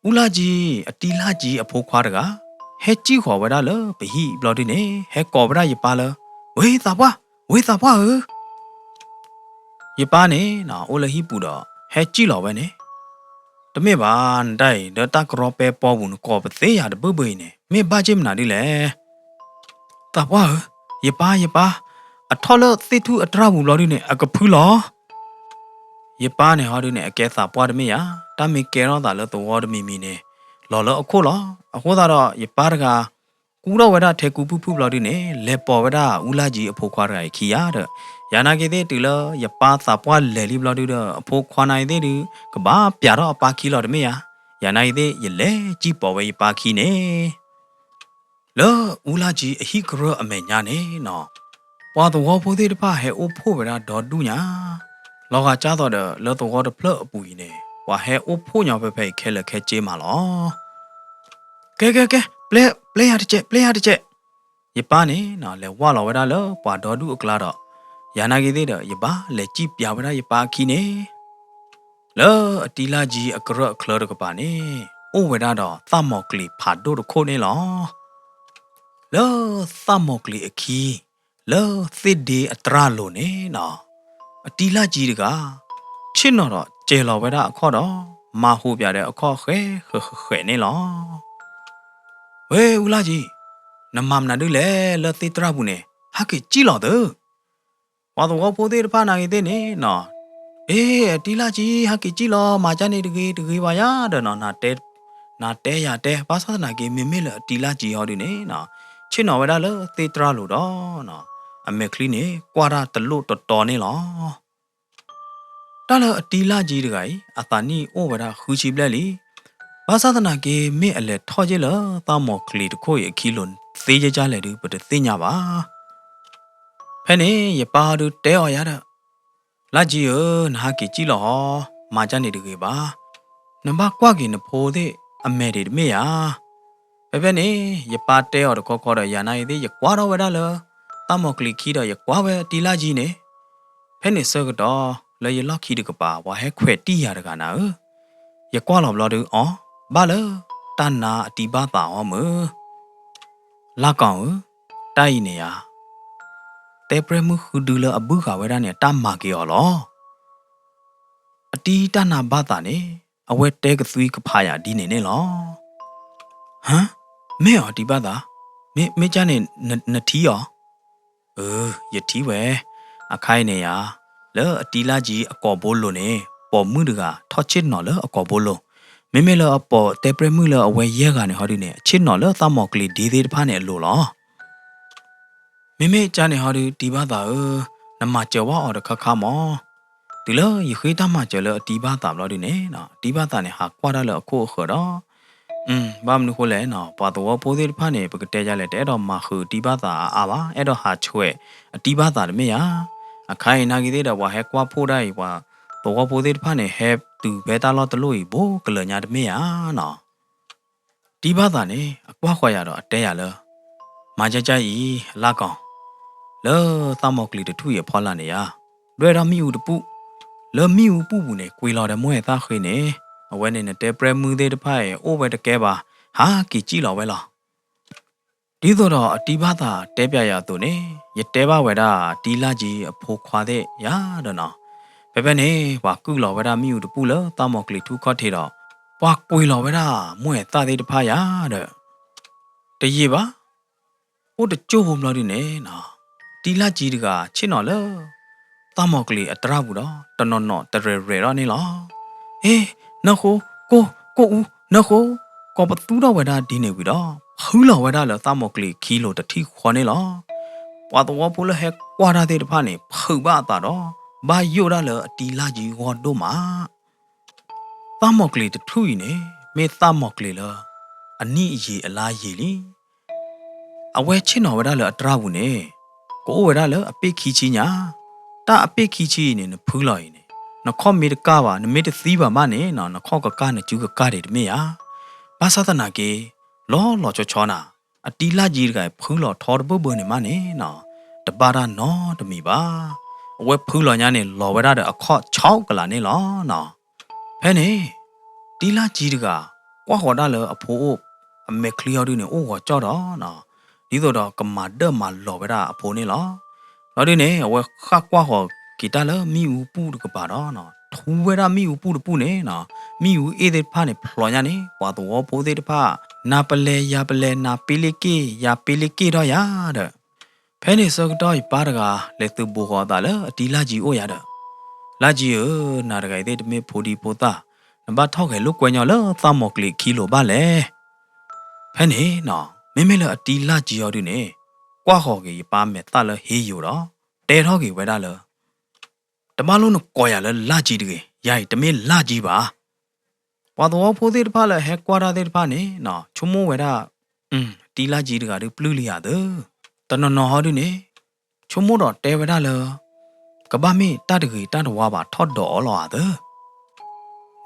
အူလၢ်ကၠံ အတံၤလၢ်ကၠံအဖိခွါတဂၤ ဟဲစံၣ်ဃီၤဝဲဒၣ်လၢပဟံၣ်ဘျီဒုန့ၣ် ဟဲကိးဝဲဒၣ်ယပၢ်လၢ ဝ့သးပှၢ်, ဝ့သးပှၢ်ဧၢ ယပၢ်န့ၣ် အိၣ်လၢဟံၣ်ပူၤဒီး ဟဲစံၣ်လီၤဝဲန့ၣ်, တမ့ၢ်ဘၣ် နတၢ်အံၤ လၢတၢ်ကရီပဲပီပူၤ နကိးပသ့ယၤတဘၣ်ဘၣ်အံၤန့ၣ် မ့ၢ်ဘၣ်က့ၢ်မနုၤဒ်လဲၣ်. သးပှၢ်ဧၢ, ယပၢ် ယပၢ်, အထီၣ်လၢသ့ၣ်ထူၣ်အတြၢ်ပူၤဘျီဒုန့ၣ် အကဖုလီၤ. ယပၢ်န့ၣ်ဟီဒုန့ၣ် အကဲသးပှၢ်တမ့ၢ်ယၤ, တၢ်မ့ၢ်ကဲထီၣ်သးလၢသဝီတမံၤမံၤန့ၣ် လီၤလၢအခိၣ်လီၤ. အဃိသတးဒီး ယပၢ်တဂၤ ကူထီၣ်ဝဲဒၣ်ထဲကူဖုၣ်ဖုၣ်ဘျီဒုန့ၣ် လဲၤပိာ်ဝဲဒၣ်အူလၢ်ကၠံအဖိခွါတဂၤအံၤခံယါဒီး ယၤနာ်က့ၤသ့ၣ်တုၤလၢယပၢ်သးပှၢ်လဲၤလံဘျီဒုဒီး အဖိခွါနာ်က့ၤသ့ၣ်ဒု ကဘၣ်ပျးထီၣ်အပၢ်ခံလီၤတမ့ၢ်ယၤ, ယၤနာ်က့ၤသ့ၣ် ယလဲၤစံၣ်ပိာ်ဝဲယပၢ်ခံန့ၣ် လၢအူလၢ်ကၠံအဟံၣ်ကရၢၢ်အမဲာ်ညါန့ၣ်နီၤ, ပှၤသဝီဖိသ့ၣ်တဖၣ်ဟဲအိၣ်ဖှိၣ်ဝဲဒၣ်ဒီဒူၣ်ညါ, လီၤဂာ်ကၢ်သိးဒီး လၢသဝီတဖျၢၣ်အပူၤအံၤန့ၣ် ပှၤဟဲအိၣ်ဖှိၣ်ညီဖဲဖဲအံၤခဲလၢာ်ခဲဆ့မးလီၤ. ကဲ ကဲ ကဲ, ပျဲယၤတကဲး, ပျဲယၤတကဲး. ယပၢ်န့ၣ်လဲၤဝၢ်လီၤဝဲဒၣ်လၢပှၤဒီဒူၣ်အကျါဒီး ယၤနာ်က့ၤသ့ၣ်ဒီး ယဘၣ်လဲၤစံၣ်ပျးဝဲဒၣ်ယပၢ်အခံန့ၣ် လၢအတံၤလၢ်ကၠံအကရၢၢ်အချၢတကပၤန့ၣ် အိၣ်ဝဲဒၣ်ဒီးသၣ်မီၤကျ့ၤဖးဒိၣ်တခိၣ်န့ၣ်လီၤ. လၢသၣ်မီၤကျ့ၤအခံ လၢသ့ၣ်ဒ့အတြၢ်လိၤန့ၣ်နီၤ, အတံၤလၢ်ကၠံတဂၤ ဆ့ၣ်နီၤဒီး ကဲၤလီၤဝဲဒၣ်အခီၣ်ဒီး မၤဟူးပၠးဒီးအခီၣ်ဃဲးဃဲးဃဲးဃဲးန့ၣ်လီၤ. ဝဲအူလၢ်ကၠံ, နမၤမနုၤဒုလဲၣ်လၢသ့ၣ်တြၢ်ပူၤန့ၣ် ဟဲက့ၤကံၣ်လီၤသု. ပှၤသဝီဖိသ့ၣ်တဖၣ်နာ်ဂ့ၤသ့ၣ်န့ၣ်နီၤ, အ့ အတံၤလၢ်ကၠံ ဟဲက့ၤကံၣ်လီၤ မၤကၠၢ်န့ၣ်တဂ့ၤတဂ့ၤဘၣ်ယၤဒီးနီၤ, နတဲယၤတဲ ဘၣ်ဆၣ်သနာ်က့ မ့မ့ၢ်လၢအတံၤလၢ်ကၠံဟီဒုန့ၣ်နီၤ, ဆ့ၣ်နီၤဝဲဒၣ်လၢသ့ၣ်တြၢ်လိၤဒီးနီၤ, အမဲာ်ချံန့ၣ် ကွၢ်တၢ်တလိၣ်တတီန့ၣ်လီၤ. တၢ်လၢအတံၤလၢ်ကၠံတဂၤအံၤ အသးနံၣ်အိၣ်ဝဲဒၣ်ဃုဆံဘျဲၣ်လံ. ဘၣ်ဆၣ်သနာ်က့ မ့ၢ်အလဲၤထီၣ်က့ၤလၢသးမီၤကျ့ၤတခိၣ်အံၤအခံလိၤသ့ကကၢ်လဲၣ်ဒု ပတသ့ၣ်ညါဘၣ်. ဖဲန့ၣ် ယပၢ်ဟီဒုတဲအီၤယၤဒီး, လၢ်ကၠံဧၢ, နဟဲက့ၤကံၣ်လီၤဟီ, မၤကၠၢ်န့ၣ်တဂ့ၤဘၣ်. နဘၣ်ကွၢ်က့ၤနဖိသ့ၣ်အမဲာ်ဒံးတမ့ၢ်ဧါ. ဖဲဖဲန့ၣ် ယပၢ်တဲအီၤတခီခီဒီး ယၤနာ်ဂ့ၤသ့ၣ် ယကွၢ်ထီၣ်ဝဲဒၣ်လၢ သးမီၤကျ့ၤခံဒီး ယကွၢ်ဝဲအတံၤလၢ်ကၠံန့ၣ်, ဖဲန့ၣ်ဆၢကတီၢ် လၢယလီၢ်ခံတကပၤ ပှၤဟဲခွဲးတံၢ်ယၤတဂၤနၤဧၢ, ယကွၢ်လီၤဘျီဒု အီ, ဘၣ်လၢတၢ်နါအတံၤဘၣ်သးအီၤမုၢ် လၢ်ကီၢ်ဧၢ, တၢ်အံၤန့ၣ်ယၤ, တဲပြဲၢ်မုၣ်ဃုဒုလၢအဘုၣ်ဃာ်ဝဲဒၣ်န့ၣ် အတၢ်မၤက့ၤအီၤလီၤ. အတံၤတၢ်နါဘၣ်သးန့ၣ် အဝဲတဲကသွံကဖးယၤဒ်န့ၣ်န့ၣ်လီၤ. ဟါ, မ့ၢ်အီၤတံၤဘၣ်သး, မ့ၢ်ကၢ်န့ၣ် နထံၣ်အီၤ. အၢ ယထံၣ်ဝဲ, အခါအံၤန့ၣ်ယၤ, လၢအတံၤလၢ်ကၠံအကိာ်ဘိလိၤန့ၣ် ပိာ်မုၣ်တဂၤထီၣ်ဆ့ၣ်နီၤလၢအကိာ်ဘိလိၤ, မ့မ့ၢ်လၢအပိာ်တဲပြဲၢ်မုၣ်လၢအဝဲယဲၢ်ဂၤန့ၣ်ဟီဒုန့ၣ် အဆ့ၣ်နီၤလၢသးမီၤကျ့ၤဒ့သ့ၣ်တဖၣ်န့ၣ်အလိၤလီၤ. မ့မ့ၢ်ကၢ်န့ၣ်ဟီဒု တံၤဘၣ်သးဧၢ, နမၤစၢၤဝဲအီၤတခါခါမၢ်. တုၤလၢယဃ့တၢ်မၤစၢၤလၢအတံၤဘၣ်သးဘျီဒုန့ၣ်, တံၤဘၣ်သးန့ၣ် ဟးကွၢ်တၢ်လၢအခိၣ်အဃၢၤဒီး, ဘၣ်မနုၤဃိလဲၣ်နီၤ, ပှၤသဝီဖိသ့ၣ်တဖၣ်န့ၣ် ပကတဲယၤလဲၣ် တအဲၣ်ဒိးမၤဃုာ်တံၤဘၣ်သးအါအါဘၣ်, အဲၣ်ဒိးဟးဆွဲးအတံၤဘၣ်သးတမ့ၢ်ဧါ. အခါအံၤနာ်ဂ့ၤသ့ၣ်ဒီး ပှၤဟဲကွၢ်ဖှိၣ်ဒၣ်အံၤ ပှၤသဝီဖိသ့ၣ်တဖၣ်န့ၣ် ဟဲတုၤဖဲတၢ်လီၢ်တလီၢ်အံၤ ဘူးကလၢာ်ညါတမ့ၢ်ဧါနီၤ. တံၤဘၣ်သးန့ၣ် အကွၢ်ဃီၤယၤဒီးအတဲယၤလၢ, မၤကၠၢ်ကၠၢ်အံၤ အလၢ်ကီၢ်, လၢသးမီၤကျ့ၤတထူၣ်အံၤအဖီလာ်န့ၣ်ယၤ, ဒွဲၣ်ထီၣ်မ့ၣ်အူတပူၣ်, လၢမ့ၣ်အူပူၣ်ပူၤန့ၣ် ကွံာ်လီၤဒီးမိၢ်အဲၣ်သၣ်ဃ့န့ၣ်, အဝဲန့ၣ်နတဲပြဲၢ်မုၣ်သ့ၣ်တဖၣ်အံၤ အိၣ်ဝဲတကဲဘၣ်, ဟးက့ၤကံၣ်လီၤဝဲလီၤ. ဒ်သိးဒီးအတံၤဘၣ်သးတဲပျးယၤအသိးန့ၣ်, ယတဲဘၣ်ဝဲဒၣ်တံၤလၢ်ကၠံအဖိခွါသ့ၣ်ယၤဒီးနီၤ, ဖဲဖဲန့ၣ် ပှၤကုၢ်လီၤဝဲဒၣ်မ့ၣ်အူတပူၣ်လၢသးမီၤကျ့ၤထူၣ်ခီၣ်ထံးဒီး, ပှၤကွံာ်လီၤဝဲဒၣ်မိၢ်အဲၣ်သၣ်သ့ၣ်တဖၣ်ယၤဒီး, တယံာ်ဘၣ်, အိၣ်တကၠိၢ်ဖိဘျီဒုန့ၣ်နီၤ, တံၤလၢ်ကၠံတဂၤဆ့ၣ်နီၤလၢ သးမီၤကျ့ၤအတြၢ်ပူၤဒီး တနီၤနီၤတရဲၣ်ရဲၣ်ထီၣ်န့ၣ်လီၤ. အ့, နၢဃိ, ကိၢ်, ကိၢ်အူ, နၢဃိ, ကိးပသူထီၣ်ဝဲဒၣ်ဒ်န့ၣ်ဝံၤဒီး, ဖုလီၤဝဲဒၣ်လၢသးမီၤကျ့ၤခံလိၤတထံၣ်ဃီန့ၣ်လီၤ. ပှၤသဝီဖိလၢဟဲကွၢ်တၢ်သ့ၣ်တဖၣ်န့ၣ် ဖုးဘၣ်အသးဒီး ဘၣ်ယိၣ်ဒၣ်လၢအတံၤလၢ်ကၠံဂီၢ်ဒိၣ်မး. သးမီၤကျ့ၤတထူၣ်အံၤန့ၣ် မ့ၢ်သးမီၤကျ့ၤလၢ အနံၣ်အယံာ်အလါယံာ်လံ. အဝဲဆ့ၣ်နီၤဝဲဒၣ်လၢအတြၢ်ပူၤန့ၣ် ကအိၣ်ဝဲဒၣ်လၢအပ့ၢ်ခံဆံညါ, တၢ်အပ့ၢ်ခံဆံအံၤန့ၣ် နဖုလီၤအံၤန့ၣ် နခီၣ်မ့ၢ်တကၢ်ဘၣ်, နမ့ၢ်တသံဘၣ်မးန့ၣ်နီၤ, နခီၣ်ကကၢ်နစုကကၢ်ဒံးတမ့ၢ်ဧါ. ဘၣ်ဆၣ်သနာ်က့ လီၤလီၤဆီဆီနၤ, အတံၤလၢ်ကၠံတဂၤအံၤ ဖုလီၤထီတဘၢဘၢန့ၣ်မးန့ၣ်နီၤ, တဘၣ်တၢ်နီတမံၤဘၣ်. အဝဲဖုလီၤညါန့ၣ် လီၤဝဲဒၣ်ဒီးအခီၣ်ဆီကလးန့ၣ်လီၤနီၤ. ဖဲန့ၣ် တံၤလၢ်ကၠံတဂၤ ကွၢ်ဃီၤဒၣ်လၢအဖိအိၣ်, အမဲာ်ချံဟီဒုန့ၣ် အိၣ်ဂီၤကၠီၣ်ဒီးနီၤ, ဒ်သိးဒီးကမၤဒၢၣ်မၤလီၤဝဲဒၣ်အဖိန့ၣ်လီၤ. လီၤဒုန့ၣ် အဝဲဃၣ်ကွၢ်ဃီၤက့ၤတၢ်လၢမ့ၣ်အူပူၣ်တကပၤဒီးနီၤ, ထူဝဲဒၣ်မ့ၣ်အူပူၣ်တပူၣ်န့ၣ်နီၤ, မ့ၣ်အူအ့ၣ်သ့ၣ်တဖၣ်န့ၣ်ဖျိးညါန့ၣ် ပှၤသဝီဖိသ့ၣ်တဖၣ် နၤပလဲၤယၤပလဲၤ, နၤပ့လ့က့ၢ် ယၤပ့လ့က့ၢ်ထီၣ်ယၤဒီး ဖဲန့ၣ်ဆၢကတီၢ်ယပၢ်တဂၤ လဲၤသုးဘူးဃီၤအသးလၢအတံၤလၢ်ကၠံအိၣ်ယၤဒီး, လၢ်ကၠံဧၢ, နၤတဂၤအံၤသ့ၣ်တမ့ၢ်ဖိဒံဖိသၣ်, နဘၣ်ထီၣ်ဂဲၤလိာ်ကွဲညီလၢသးမီၤကျ့ၤခံလိၤဘၣ်လဲၣ်. ဖဲန့ၣ်နီၤ, မ့မ့ၢ်လၢအတံၤလၢ်ကၠံအီၤဒုန့ၣ် ကွၢ်ဃီၤက့ၤယပၢ်မဲာ်သၣ်လၢဟ့ယိာ်ဒီး တဲထီၣ်က့ၤဝဲဒၣ်လၢ တဘၣ်လိၣ်နကိးယၤလၢလၢ်ကၠံတဂ့ၤ, ယၤအံၤတမ့ၢ်လၢ်ကၠံဘၣ်. ပှၤသဝီဖိသ့ၣ်တဖၣ်လၢအဟဲကွၢ်တၢ်သ့ၣ်တဖၣ်န့ၣ်နီၤ, ဆိကမိၣ်ဝဲဒၣ် တံၤလၢ်ကၠံတဂၤဒုပျုၢ်လံဧါသၢ, တနီၤနီၤဟီဒုန့ၣ် ဆိကမိၣ်ဒီးတဲဝဲဒၣ်လၢ ကဘၣ်မ့ၢ်တၢ်တဂ့ၤတၢ်တဝါဘၣ်ထီၣ်ဒိးအီၤလီၤဧါသၢ.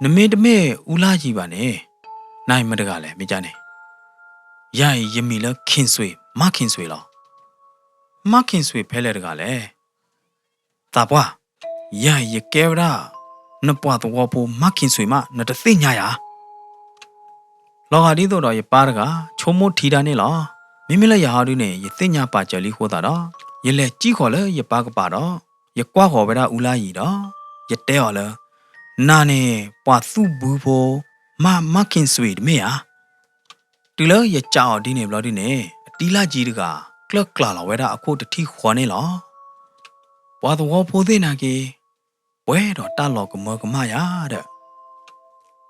နမ့ၢ်တမ့ၢ်အူလၢ်ကၠံဘၣ်န့ၣ်, နၤအံၤမတဂၤလဲၣ် မ့ၢ်ကၢ်န့ၣ်. ယၤအံၤယမံၤလၢ ခင်ဆွေ, မခင်ဆွေ လီၤ. မခင်ဆွေဖဲလဲၣ်တဂၤလဲၣ်. သးပှၢ်, ယၤအံၤယကဲဝဲဒၣ် နပှၤသဝီဖိ မခင်ဆွေ မး နတသ့ၣ်ညါယၤ. လီၤဂာ်ဒ်သိးဒီးယပၢ်တဂၤ ဆိကမိၣ်ထံတၢ်န့ၣ်လီၤ. မ့မ့ၢ်လၢယၤဟီဒုန့ၣ် ယသ့ၣ်ညါပာ်စၢၤလံအဃိသတးဒီး ယလဲၤစံၣ်ဃီၤလၢယပၢ်ကပၤဒီး ယကွၢ်ဃီၤဝဲဒၣ်အူလၢ်ကၠံဒီး ယတဲအီၤလၢ နၤန့ၣ် ပှၤသူၣ်ဘုဖိ မါ မါခ့ၣ်စွ့ၤတမ့ၢ်ဧါ. တုၤလၢယစံးအီၤဒ်န့ၣ်ဘျီဒုန့ၣ် အတံလၢ်ကၠံတဂၤ ကျၢၢ်ကျၢ်လီၤဝဲဒၣ်အခိၣ်တထံၣ်ဃီန့ၣ်လီၤ. ပှၤသဝီဖိသ့ၣ်နာ်က့ ပှဲၤဒီးတၢ်လီၤကမၢကမၣ်ယၤဒီး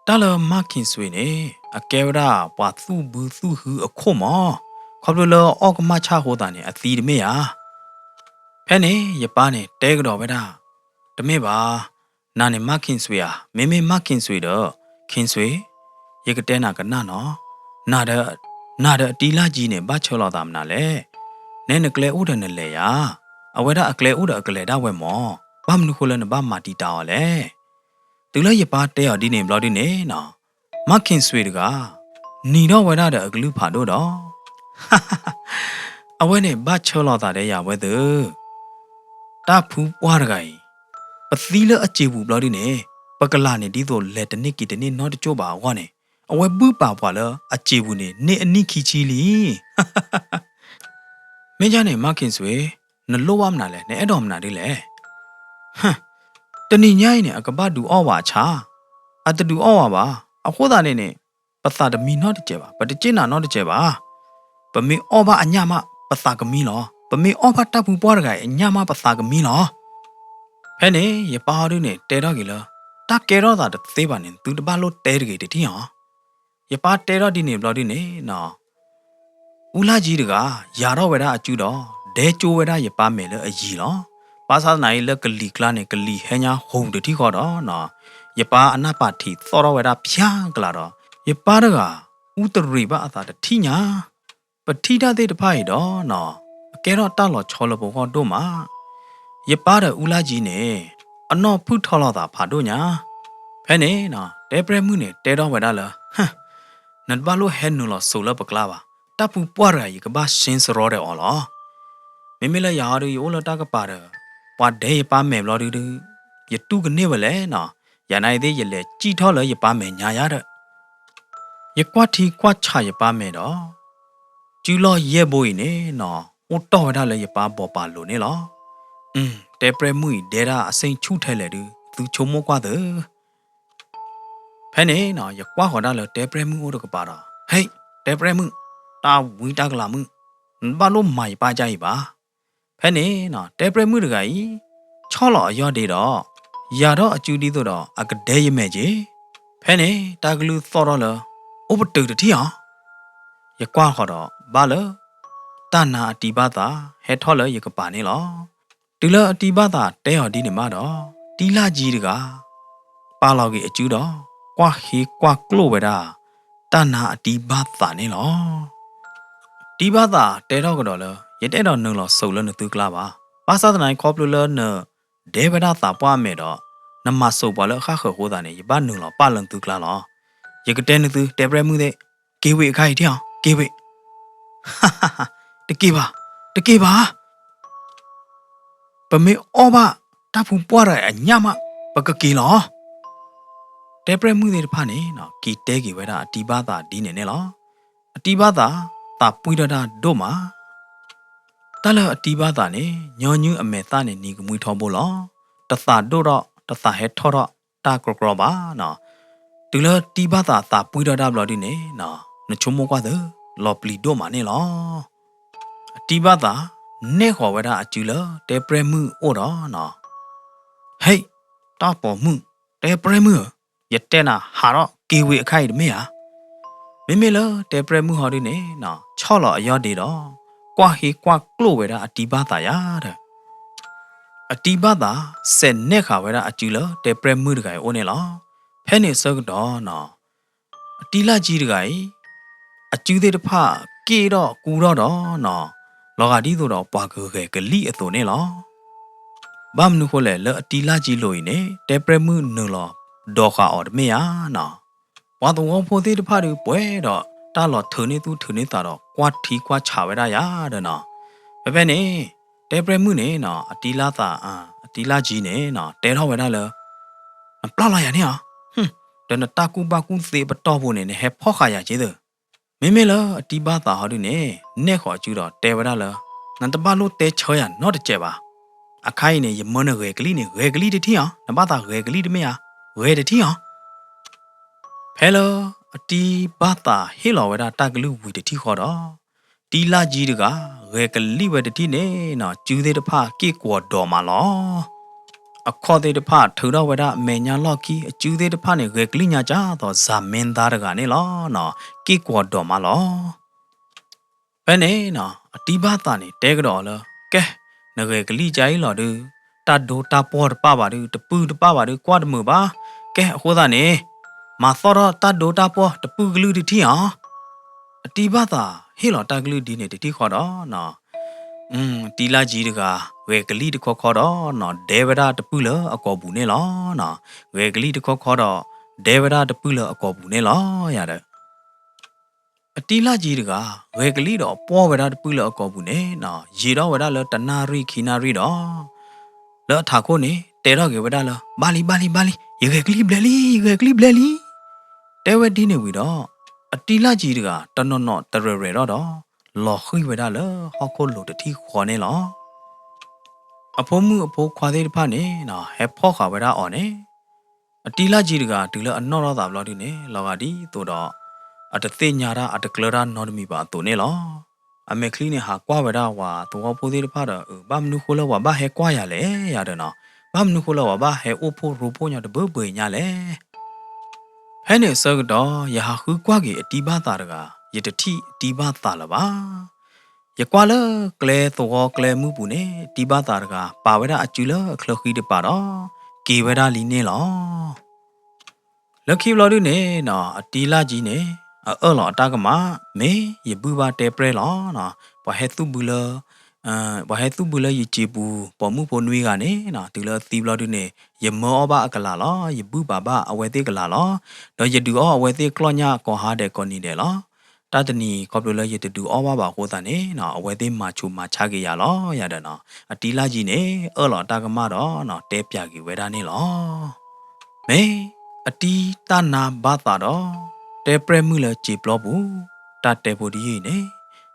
တၢ်လၢမါခ့ၣ်စွ့ၤန့ၣ် အကဲဝဲဒၣ်ပှၤသူၣ်ဘုသူၣ်ဟုအခိၣ်မး, ခီဖျိလၢအီၣ်ကမၣ်ဆၣ်အဃိသတးန့ၣ် အသံတမ့ၢ်ဧါ. ဖဲန့ၣ်ယပၢ်န့ၣ်တဲကဒီးဝဲဒၣ်, တမ့ၢ်ဘၣ်, နၤန့ၣ်မါခ့ၣ်စွ့ၤဧါ, မ့မ့ၢ်မါခ့ၣ်စွ့ၤဒီး ခ့ၣ်စွ့ၤ, ယကတဲနၤကနၣ်နီၤ, နၤဒီး နၤဒီးအတံလၢ်ကၠံန့ၣ် ဘၣ်ဆၢလီၤသးမနုၤလဲၣ်. နဲနကျဲအိၣ်ဒီးနလဲၤယၤ, အဝဲဒၣ်အကျဲအိၣ်ဒီးအကလဲၤဒၣ်ဝဲမး, ဘၣ်မနုၤဃိလၢနဘၣ်မၤတံာ်တာ်အီၤလဲၣ်. တုၤလၢယပၢ်တဲအီၤဒ်န့ၣ်ဘျီဒုန့ၣ်နီၤ, မါခ့ၣ်စွ့ၤတဂၤ နံၤထီၣ်ဝဲဒၣ်ဒီးအကလုၢ်ဖးဒိၣ်ဒီး အဝဲန့ၣ်ဘၣ်ဆၢလီၤသးဒီးယၤဝဲသ့ၣ်, တၢ်ဖုပှၢ်တဂၤအံၤ, ပသံလၢအစ့ပူၤဘျီဒုန့ၣ် ပကလၤန့ၣ်ဒ်သိးလဲၤတန့ၢ်က့ၤတန့ၢ်နီတကၠိၢ်ဘၣ်အဂီၢ်န့ၣ်, အဝဲဘုၣ်ပာ်ပှၤလၢအစ့ပူၤန့ၣ် န့ၢ်အနံၣ်ခံဆံလံ. မ့ၢ်ယါန့ၣ် မါခ့ၣ်စွ့ၤ, နလိၣ်ဘၣ်မနုၤလဲၣ်, နအဲၣ်ဒိးမနုၤဒ်လဲၣ်. တနံၤညါအံၤန့ၣ် အကဘၣ်ဒုးအီၣ်ဝဲအဆၣ်, အတဒုးအီၣ်ဝဲဘၣ်, အဃိသတးန့ၣ်န့ၣ် ပသးတမံနီတစဲးဘၣ်, ပတစ့ၣ်နၤနီတစဲးဘၣ်. ပမ့ၢ်အီၣ်ဘၣ်အညၣ်မး ပသးကမံလီၤ, ပမ့ၢ်အီၣ်ဘၣ်တၢ်ဖုပှၢ်တဂၤအံၤအညၣ်မး ပသးကမံလီၤ. ဖဲန့ၣ် ယပၢ်ဟီဒုန့ၣ် တဲထီၣ်က့ၤလၢ တၢ်ကဲထီၣ်သးတသ့ဘၣ်န့ၣ် သုတဘၣ်လိၣ်တဲတဂ့ၤတထံၣ်အီၤ. ယပၢ်တဲထီၣ်ဒ်န့ၣ်ဘျီဒုန့ၣ်နီၤ အူလၢ်ကၠံတဂၤ ယၤထီၣ်ဝဲဒၣ်အစုဒီး ဒဲကၠိဝဲဒၣ်ယပၢ်မဲာ်လၢအယံၤလီၤ. ဘၣ်ဆၣ်သနာ်အံၤလၢကလံၤကျါန့ၣ် ကလံၤဟဲညါဟူးတထံၣ်ဃီဒီးနီၤ, ယပၢ်အနၢ်ပၢၢ်ထံးသီၣ်ထီၣ်ဝဲဒၣ်ဖၠါကလၤဒီး ယပၢ်တဂၤ အူတရံးဘၣ်အသးတထံၣ်ညါ ပထံၣ်တၢ်သ့ၣ်တဖၣ်အံၤဒီးနီၤ, အကဲထီၣ်တၢ်လီၤဆီလၢပဂီၢ်ဒိၣ်မး. ယပၢ်ဒီးအူလၢ်ကၠံန့ၣ် အနီၢ်ဖုၣ်ထီလီၤသးဖးဒိၣ်ညါ. ဖဲန့ၣ်နီၤ တဲပြဲၢ်မုၣ်န့ၣ် တဲထီၣ်ဝဲဒၣ်လၢ နတဘၣ်လိၣ်ဟဲနုာ်လီၤစိာ်လၢပကျါဘၣ်, တၢ်ဖုပှၢ်တဂၤအံၤ ယကဘၣ်ရှင်းစရီဒီးအီၤလီၤ. မ့မ့ၢ်လၢယၤဟီဒု ယအိၣ်လၢတၢ်ကပၤဒီး ပှၤဒဲယပၢ်မဲာ်ဘျီဒုဒု ယတူၢ်ကန့ၢ်ဝဲလဲၣ်နီၤ, ယၤနာ်အံၤသ့ၣ် ယလဲၤစံၣ်ထီၣ်လၢယပၢ်မဲာ်ညါယါဒီး ယကွၢ်ထံကွၢ်ဆးယပၢ်မဲာ်ဒီး စုလီၢ်ယဲၢ်ဘိအံၤန့ၣ်နီၤ အိၣ်တီၢ်ဝဲဒၣ်လၢယပၢ်ဘီးပာ်လိၤန့ၣ်လီၤ. အၢ တဲပြဲၢ်မုၣ်အံၤဒဲဒၣ်အဆ့ဆူၣ်ထဲလဲၣ်ဒု သုဆိကမိၣ်ကွၢ်သု. ဖဲန့ၣ်နီၤ ယကွၢ်ဃီၤဒၣ်လၢတဲပြဲၢ်မုၣ်အိၣ်တကပၤဒီး ဟဲ တဲပြဲၢ်မုၣ်, တၢ်ဝံတၢ်ကလၤမုၣ်, နဘၣ်လိၣ်မၤယပၢ်ဒ်အံၤဘၣ်. ဖဲန့ၣ်နီၤ တဲပြဲၢ်မုၣ်တဂၤအံၤ ဆီၣ်လီၤအယီၢ်ဒ့ဒီး ယၤထီၣ်အစုဒ်သိးဒီး အကဒဲယမဲာ်က့ၤ. ဖဲန့ၣ် တၢ်ကလုၢ်သီၣ်ထီၣ်လၢ အိၣ်ပတုာ်တထံၣ်အီၤ. ယကွၢ်ဃီၤဒီးဘၣ်လၢ တၢ်နါအတံဘၣ်သး ဟဲထီၣ်လၢယကပၤန့ၣ်လီၤ. တုၤလၢအတံဘၣ်သးတဲအီၤဒ်န့ၣ်မးဒီး တံလၢ်ကၠံတဂၤ ပာ်လီၤက့ၤအစုဒီး ကွၢ်ဟ့ကွၢ်ကျိၣ်ဝဲဒၣ် တၢ်နါအတံဘၣ်သးန့ၣ်လီၤ. တံဘၣ်သးတဲထီၣ်ကဒီးလၢ ယတအဲၣ်ဒိးနုာ်လီၤစိာ်လၢနသုကျါဘၣ်. ဘၣ်ဆၣ်သနာ်က့ ခီဖျိလၢန ဒဲဝဲဒၣ်သးပှၢ်အမဲာ်ဒီး နမၤစိာ်ပှၤလၢအဃၣ်ဃၢၤအဃိသတးန့ၣ် ယဘၣ်နုာ်လီၤပာ်လၢနသုကျါလီၤ. ယကတဲနသု တဲပြဲၢ်မုၣ်သ့ၣ်, က့ၤဝံၤအခါအံၤထံၣ်အီၤ, က့ၤဝံၤ. တက့ၤဘၣ်, တက့ၤဘၣ်. ပမ့ၢ်အီၣ်ဘၣ်တၢ်ဖုပှၢ်တဂၤအညၣ်မး ပကက့ၤလီၤ. တဲပြဲၢ်မုၣ်သ့ၣ်တဖၣ်န့ၣ် က့ၤတဲက့ၤဝဲဒၣ်အတံဘၣ်သးဒ်န့ၣ်န့ၣ်လီၤ. အတံဘၣ်သး သးပှံၢ်ထီၣ်တၢ်ဒိၣ်မး တၢ်လၢအတံဘၣ်သးန့ၣ် ညီနုၢ်အမဲာ်သၣ်န့ၣ် နံၤကမှံထီဘိလီၤ. တသးဒိၣ်ထီၣ် တသးဟဲထီၣ်ထီၣ်တၢ်ကြီကြီဘၣ်နီၤ. တုၤလၢတံဘၣ်သးသးပှံၢ်ထီၣ်တၢ်ဘျီဒုန့ၣ် နဆိကမိၣ်ကွၢ်သု လီၤပျံၤဒိၣ်မးန့ၣ်လီၤ. အတံဘၣ်သး နဲၣ်ဃီၤဝဲဒၣ်အစုလၢတဲပြဲၢ်မုၣ်အိၣ်ဒီးနီၤ, ဟဲ, တၢ်ပိာ်မုၣ်, တဲပြဲၢ်မုၣ်ဧၢ, ယတဲနၤဟးထီၣ်က့ၤဝံၤအခါအံၤတမ့ၢ်ဧါ. မ့မ့ၢ်လၢတဲပြဲၢ်မုၣ်ဟီဒုန့ၣ်နီၤ ဆီၣ်လီၤအယီၢ်ဒ့ဒီး ကွၢ်ဟ့ကွၢ်ကျိၣ်ဝဲဒၣ်အတံဘၣ်သးယါဒီး အတံဘၣ်သး စဲးနဲၣ်ဃာ်ဝဲဒၣ်အစုလၢတဲပြဲၢ်မုၣ်တဂၤအံၤအိၣ်န့ၣ်လီၤ. ဖဲန့ၣ်အဆၢကတီၢ်နီၤ အတံလၢ်ကၠံတဂၤအံၤ အစုသ့ၣ်တဖၣ်က့ၣ်ထီၣ်ကူထီၣ်ဒီးနီၤ လီၤဂာ်ဒ်သိးဒီးပှၤကဂဲၤကလံၣ်အသိးန့ၣ်လီၤ. ဘၣ်မနုၤဃိလဲၣ် လၢအတံလၢ်ကၠံလိၤအံၤန့ၣ် တဲပြဲၢ်မုၣ်နုာ်လီၤဒိးဃာ်အီၤတမ့ၢ်ဧါနီၤ. ပှၤသဝီဖိသ့ၣ်တဖၣ်ဒုးပှဲၤဒီးတၢ်လီၤထုးန့ၢ်သူၣ်ထုးန့ၢ်သးဒီးကွၢ်ထံကွၢ်ဆးဝဲဒၣ်ယါဒီးနီၤ. ဖဲဖဲန့ၣ် တဲပြဲၢ်မုၣ်န့ၣ်နီၤ အတံလၢ်သး အတံလၢ်ကၠံန့ၣ်နီၤ တဲထီၣ်ဝဲဒၣ်လၢ နပျၢ်လီၤယၤန့ၣ်ဧါ. ဒီးနတၢ်ကူၣ်ဘၣ်ကူၣ်သ့ပတီၢ်ပူၤန့ၣ် နဟဲဖီၣ်ဃာ်ယၤက့ၤသၢ. မ့မ့ၢ်လၢအတံဘၣ်သးဟီဒုန့ၣ် နဲၣ်ဃီၤအစုဒီးတဲဝဲဒၣ်လၢ နတဘၣ်လိၣ်တဲဆၢယၤနီတစဲးဘၣ်. အခါအံၤန့ၣ် ယမၢနဂဲၤကလံၣ်န့ၣ် ဂဲၤကလံၣ်တထံၣ်ဧါ, နဘၣ်သးဂဲၤကလံၣ်တမ့ၢ်ဧါ. ဂဲၤတထံၣ်အီၤ. ဖဲလၢအတံၤဘၣ်သးဟ့ၣ်လီၤဝဲဒၣ်တၢ်ကလုၢ်ဝံၤတထံၣ်ဃီဒီး, တံၤလၢ်ကၠံတဂၤ ဂဲၤကလံၣ်ဝဲတထံၣ်န့ၣ်နီၤ စုသ့ၣ်တဖၣ်က့ၣ်ကွီၤဒိးမးလီၤ. အခီၣ်သ့ၣ်တဖၣ်ထုးထီၣ်ဝဲဒၣ်မဲာ်ညါလီၢ်ခံ အစုသ့ၣ်တဖၣ်န့ၣ် ဂဲၤကလံၣ်ညါကၢ်သိး စၤမ့ၣ်သါတဂၤန့ၣ်လီၤနီၤ က့ၣ်ကွီၤဒိးမးလီၤ. ဖဲန့ၣ်နီၤ အတံၤဘၣ်သးန့ၣ် တဲကဒီးအီၤလၢ ကဲ, နဂဲၤကလံၣ်ကၢ်အံၤလီၤဒုး, တၢ်ဒိတၢ်ပှီၢ်တပၣ်ဘၣ်ဒုး, တပုၢ်တပၣ်ဘၣ်ဒုး, ကွၢ်တမုာ်ဘၣ်. ကဲ, အဃိသတးန့ၣ် မၤသီၣ်ထီၣ်တၢ်ဒိတၢ်ပှီၢ်တပုၢ်ကလုၢ်တထံၣ်အီၤ. အတံၤဘၣ်သးဟ့ၣ်လီၤတၢ်ကလုၢ်ဒ်န့ၣ်တထံၣ်ဃီဒီးနီၤ တံၤလၢ်ကၠံတဂၤ ဂဲၤကလံၣ်တခီခီဒီးနီၤ ဒဲဝဲဒၣ်တပုၢ်လၢအကိာ်ပူၤန့ၣ်လီၤ. ဂဲၤကလံၣ်တခီခီဒီး ဒဲဝဲဒၣ်တပုၢ်လၢအကိာ်ပူၤန့ၣ်လီၤ. ယၤဒီး အတံၤလၢ်ကၠံတဂၤ ဂဲၤကလံၣ်ဒီးပှီၢ်ဝဲဒၣ်တပုၢ်လၢအကိာ်ပူၤန့ၣ်နီၤ ယံာ်ထီၣ်ဝဲဒၣ်လၢတနၣ်ရံၣ်ခံနၣ်ရံၣ်ဒီး လၢအထးခိၣ်န့ၣ် တဲထီၣ်က့ၤဝဲဒၣ်လၢ ဘၣ်လံ ဘၣ်လံ ဘၣ်လံ, ယဂဲၤကလံၣ်ဘျဲလံ, ယဂဲၤကလံၣ်ဘျဲလံ. တဲဝဲဒ်န့ၣ်ဝံၤဒီး အတံၤလၢ်ကၠံတဂၤ တနီၤနီၤတရဲၣ်ရဲၣ်ထီၣ်ဒီး လီၤဃံၤဝဲဒၣ်လၢဟီၣ်ခိၣ်လိၤတထံၣ်ဃီန့ၣ်လီၤ. အဖိမုၣ်အဖိခွါသ့ၣ်တဖၣ်န့ၣ်နီၤ ဟဲဖီၣ်ဃာ်ဝဲဒၣ်အီၤန့ၣ် အတံၤလၢ်ကၠံတဂၤ တုၤလၢအနီၣ်ထီၣ်သးဘျီဒုန့ၣ် လီၤဂာ်ဒ်သိးဒီး အတသ့ၣ်ညါတၢ် အတကျၢၤတၢ်နီတမံၤဘၣ်အသိးန့ၣ်လီၤ. အမဲာ်ချံန့ၣ် ဟးကွၢ်ဝဲဒၣ်ပှၤသဝီဖိသ့ၣ်တဖၣ်ဒီး အၢ ဘၣ်မနုၤဃိလၢပှၤဘၣ်ဟဲကွၢ်ယၤလဲၣ် ယၤဒီးနီၤ, ဘၣ်မနုၤဃိလၢပှၤဘၣ်ဟဲအိၣ်ဖှိၣ်ရိဖှိၣ်ညီတဘၢဘၢအံၤညါလဲၣ်. ဖဲန့ၣ်အဆၢကတီၢ် ယဟးဃုကွၢ်က့ၤအတံၤဘၣ်သးတဂၤ ယတထံၣ်အတံၤဘၣ်သးလၢၤဘၣ်. ယကွၢ်လၢကျဲသဝီကျဲမုၢ်ပူၤန့ၣ် တံၤဘၣ်သးတဂၤ ပာ်ဝဲဒၣ်အစုလၢအချၢဃံတပၤဒီး က့ၤဝဲဒၣ်လံန့ၣ်လီၤ. လၢခံဘျီဒုန့ၣ်နီၤ အတံၤလၢ်ကၠံန့ၣ် အအၢၣ်လီၤအတၢ်ကမၣ် မ့ၢ်ယဘုၣ်ဘၣ်တဲပြဲၢ်လီၤ. ပှၤဟဲသူၣ်ဘုလၢ ပှၤဟဲသူၣ်ဘုလၢယစံာ်ပူၤ ပိာ်မုၣ်ဖိနွံဂၤန့ၣ်နီၤ တုၤလၢအသံဘျီဒုန့ၣ် ယမၢအီၣ်ဘၣ်အကလၤလီၤ. ယဘုၣ်ပာ်ဘၣ်အဝဲသ့ၣ်ကလၤလီၤ. ဒီးယဒုးအီၣ်အဝဲသ့ၣ်ကျီၢ်ညၣ်ကိးဟါဒဲးကိးနံၤဒဲးလီၤ. တၢ်တနံၤခီဖျိလၢယတဒုးအီၣ်ဘၣ်ဘၣ်အဃိသတးန့ၣ်နီၤ အဝဲသ့ၣ်မၤဆူးမၤဆါက့ၤယၤလီၤ ယၤဒီးနီၤ. အတံၤလၢ်ကၠံန့ၣ် အၢၣ်လီၤအတၢ်ကမၣ်ဒီးနီၤ တဲပျးက့ၤဝဲဒၣ်န့ၣ်လီၤ. မ့ၢ်အတံၤတၢ်နါဘၣ်သးဒီး တဲပြဲၢ်မုၢ်လၢစံာ်ပျီပူၤ တၢ်တဲဖိတယုၢ်အံၤန့ၣ်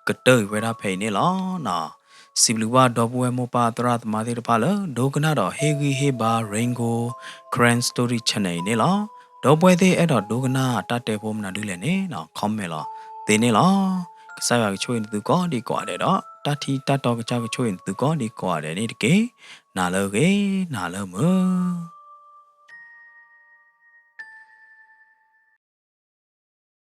ကတၢၢ်အံၤဝဲဒၣ်ဖဲအံၤန့ၣ်လီၤ. စံးဘျုးဘၣ်ဒီပုၢ်ဝဲၢ်မိၢ်ပၢ်သရၣ်သမါသ့ၣ်တဖၣ်လၢ ဒိကနၣ်ဒီးဟ့ၣ်ဂံၢ်ဟ့ၣ်ဘါ Rain Gold Karen Story Channel အံၤန့ၣ်လီၤ. ဒီပုၢ်ဝဲၢ်သ့ၣ်အဲၣ်ဒိးဒိကနၣ်တၢ်တဲဖိမနုၤဒ်လဲၣ်န့ၣ်နီၤ comment လီၤသ့န့ၣ်လီၤ. ကစၢ်ယွၤကဆိၣ်ဂ့ၤနသုကိးဒံကိးဂၤဒဲးဒီး တၢ်ထံတၢ်တီကစၢ်ကဆိၣ်ဂ့ၤနသုကိးဒံကိးဂၤဒဲးန့ၣ်တက့ၢ်. နၤလၢအဂ့ၤ, နၤလၢမုာ်.